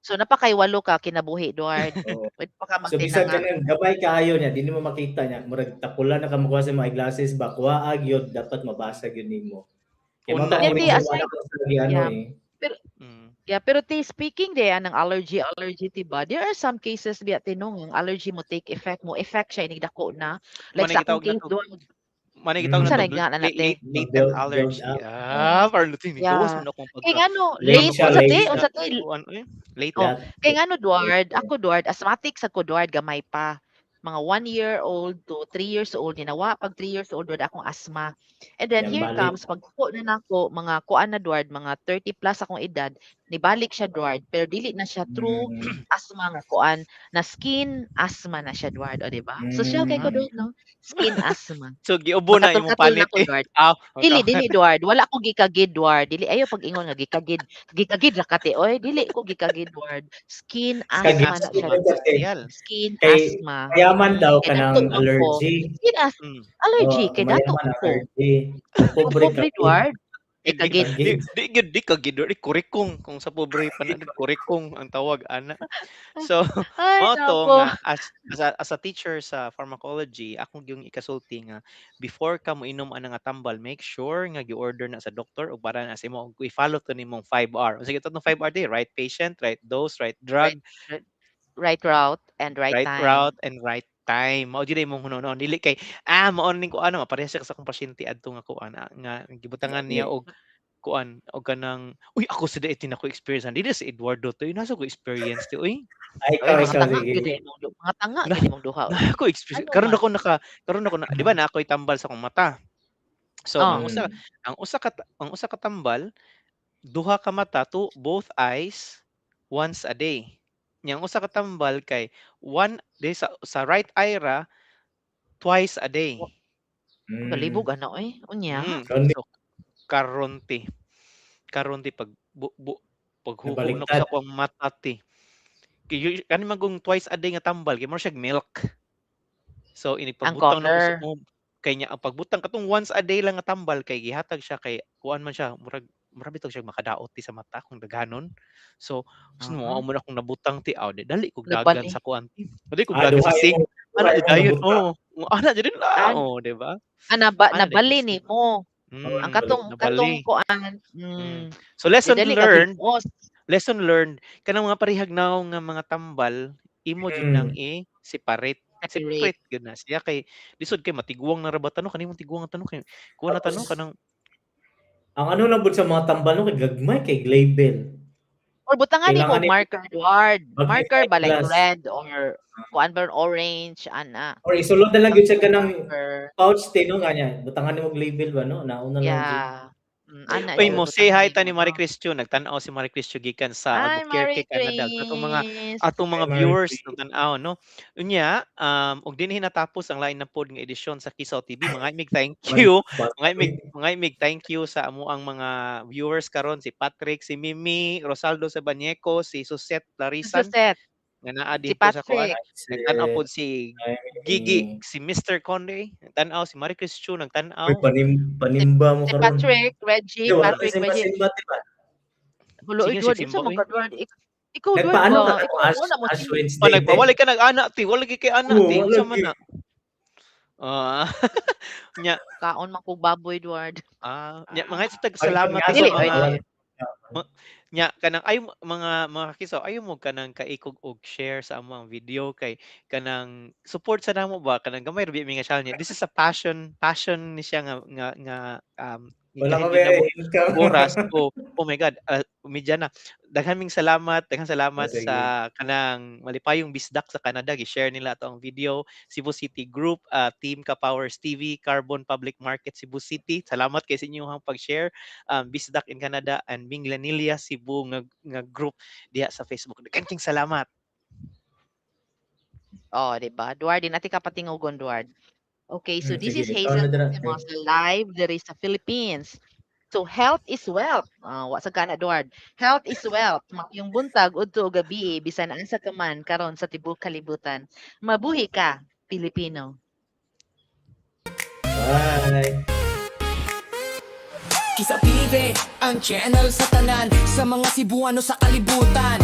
So napakay walo ka kinabuhi, Duard. Oo. Pwede pa ka So bisag magtinanga. kanang gamay kaayo niya, dili mo makita niya, murag tapulan na ka makuha sa mga eyeglasses ba, kuhaa gyud dapat mabasa gyud nimo. Kay mao Una, ta Yeah, ni ti, reason aside wala ko sa ano yeah. eh. Pero yeah, pero ti speaking de anang allergy allergy ti ba, there are some cases biya tinong ang allergy mo take effect mo effect siya inig dako na. Like Manay sa akong gitawag na case to. doon, Manay gitawag unsa na na to nga na late, te? late, latent Mag-build build allergy. up. Ah, parang lutin ni gawas Yeah. man akong Kay pagka ngano Late late siya, unsa late ti siya. unsa ti kuan eh, latent. Oh, That, kay ngano Duard, ako Duard asthmatic sa ko Duard gamay pa. Mga 1 year old to 3 years old ninawa pag 3 years old Duard akong asthma. And then Yan, here balik. comes pag ko na nako mga kuan na Duard mga 30 plus akong edad nibalik siya Duard pero dili na siya true asthma nga kuan na skin asthma na siya Duard o di ba? Social kay ko Duard no? Skin asthma. So giubo na imong Makatol-katol na panit ko eh. Duard. Ah, Dili dili Duard, wala ko gikagid Duard. Dili ayo pag ingon nga gikagid. Gikagid ra kate oy, dili ko gikagid Duard. Skin Skin asthma na siya. asthma. Real. Skin Kay asthma. mayaman daw Kay kanang dato man ko. allergy. Skin asthma allergy Oh, kay dato mayaman ko. allergy. Ang Ang pobre pobre kagid. Duard, Di kay kagid. di di gyud di kagid di kurikong kung sa pobre pa na kurikong ang tawag ana. So Ay mao to nako. nga as a teacher sa pharmacology akong yung ikasulti nga before ka moinom ana nga tambal, make sure nga gi-order na sa doktor ug para na sa imo i-follow to nimong 5R. Unsa gitawag 5R di right patient, right dose, right drug, Right, right route and right right time. route and right time. Mao jud imong hunonon dili kay mao ning kuan maparehas siya sa akong pasyente adto nga kuan nga gibutangan niya og kuan og kanang uy ako sa dai ako experience dili si Eduardo to nasa ko experience ti uy. Ay, Oy, ikaw, mga ikaw, tanga sige. gyud eh, mga tanga Na gyud imong duha. na ako experience Ano karon man? ako naka karon ako na di ba na ako'y tambal sa akong mata. So Oh. ang usa ang usa ka tambal duha ka mata to both eyes once a day. Nya ang usa ka tambal kay one day sa right eye ra twice a day. Kalibog ana oy. Unya. So karon ti pag bu, bu, paghuhog na ko Nabaliktad. sa akong mata ti. Kay kani man kung twice a day nga tambal kay mura siya milk. So inig Ang pagbutang nako sa color. oh, kay nya ang pagbutang katong once a day lang nga tambal kay gihatag siya kay kuan man siya murag murag bitaw siya makadaot ti sa mata kung daghanon. So gusto mo mo na akong nabutang ti aw di dali kog dagan Nabali. sa kuan ti. Dali kog Ah, dagan duha sa sink. imong Ana duha di imong dayon nabutang. oh. Ana di din la Ah, oh, di ba? ah, Ana di nabali nimo. Ang katong katong nabali. kuan. So lesson Di dali ka learned, gipos. lesson learned kanang mga parihagnaw nga mga tambal imo jud nang i-separate. Separate. Separate gyud na siya kay lisod kay matiguang na ra ba tanong kanimong tiguang nga tanong kay kuha na tanong Tapos, kanang ang ano na pud sa mga tambal no kay gagmay kay label. Or butangan nimo Kailangan ni marker Duard. Marker magnifying ba like glass. red or kuan ba orange ana. Or isulod na lang gyud siya kanang Marker. pouch ti no nga niya. Butangan nimo og label ba no? Nauna lang jud. Yeah. Ana Uy, jud mo say hi butangan ta ni nimo Marie no. Christian. Nagtan-aw si Marie Christian gikan sa Hi Albuquerque, Marie Canada. Atong mga Chris. atong mga Hi, Marie viewers Chris. nagtan-aw no. Unya, og dinhi natapos ang lain na pod nga edisyon sa Kisaw TV. Mga imig thank you. Mga imig thank you sa amuang mga viewers karon si Patrick, si Mimi, Rosaldo Sabañeco, si Suset Larisan Suset. nga naa Si dito sa kuan. Patrick. Nagtan-aw pod si Ay, Gigi, si Mr. Conde, nagtan-aw si Marie Chris Chu Uy, nagtan-aw. panimba mo Si karon. Patrick, Reggie, Di, wala Patrick, kasi Reggie. simba di ba? Hulo, Sige, Edward, si unsa Simba, man uy. ka, Edward? Ikaw, Edward, Nagpaano ba? ka Ikaw, Ash, wala mo Ash si Oh, Wednesday nagpawala ka nag-ana ti, wala gyud kay ana Oo, ti. wala Unsa man gyud. na? Ah. Nya Kaon man kog baboy, Edward. Ah, nya mga tag Ay, salamat sa Dili, oy, mga dili. nya kanang ay mga kakisaw ayo mo kanang kaikog og share sa among video kay kanang support sa namo ba kanang gamay ra mi nga channel. This is a passion passion ni siya nga nga nga Wala gigahin ka gyud namo income. oras o oh my God, media na. Daghan ming salamat, daghang salamat Oh, sige. sa kanang malipayong bisdak sa Canada gi-share nila ato ang video. Cebu City Group, Team Kapowers TV, Carbon Public Market Cebu City. Salamat kay sa inyong pag-share. Bisdak in Canada and Minglanilla Cebu nga, nga group diha sa Facebook. Daghan king salamat. Oh, di ba? Duard, di natin kapatingugon, Duard. Okay, so this Sige, is ikaw Hazel na dira. Simosa live diri sa Philippines. So health is wealth. Wa sa kana Duard. Health is wealth. Maayong buntag udto o gabi bisan asa ka man karon sa tibuok kalibutan. Mabuhi ka, Pilipino. Bye. Kisaw TV, ang channel sa tanan. Sa mga Cebuano sa kalibutan.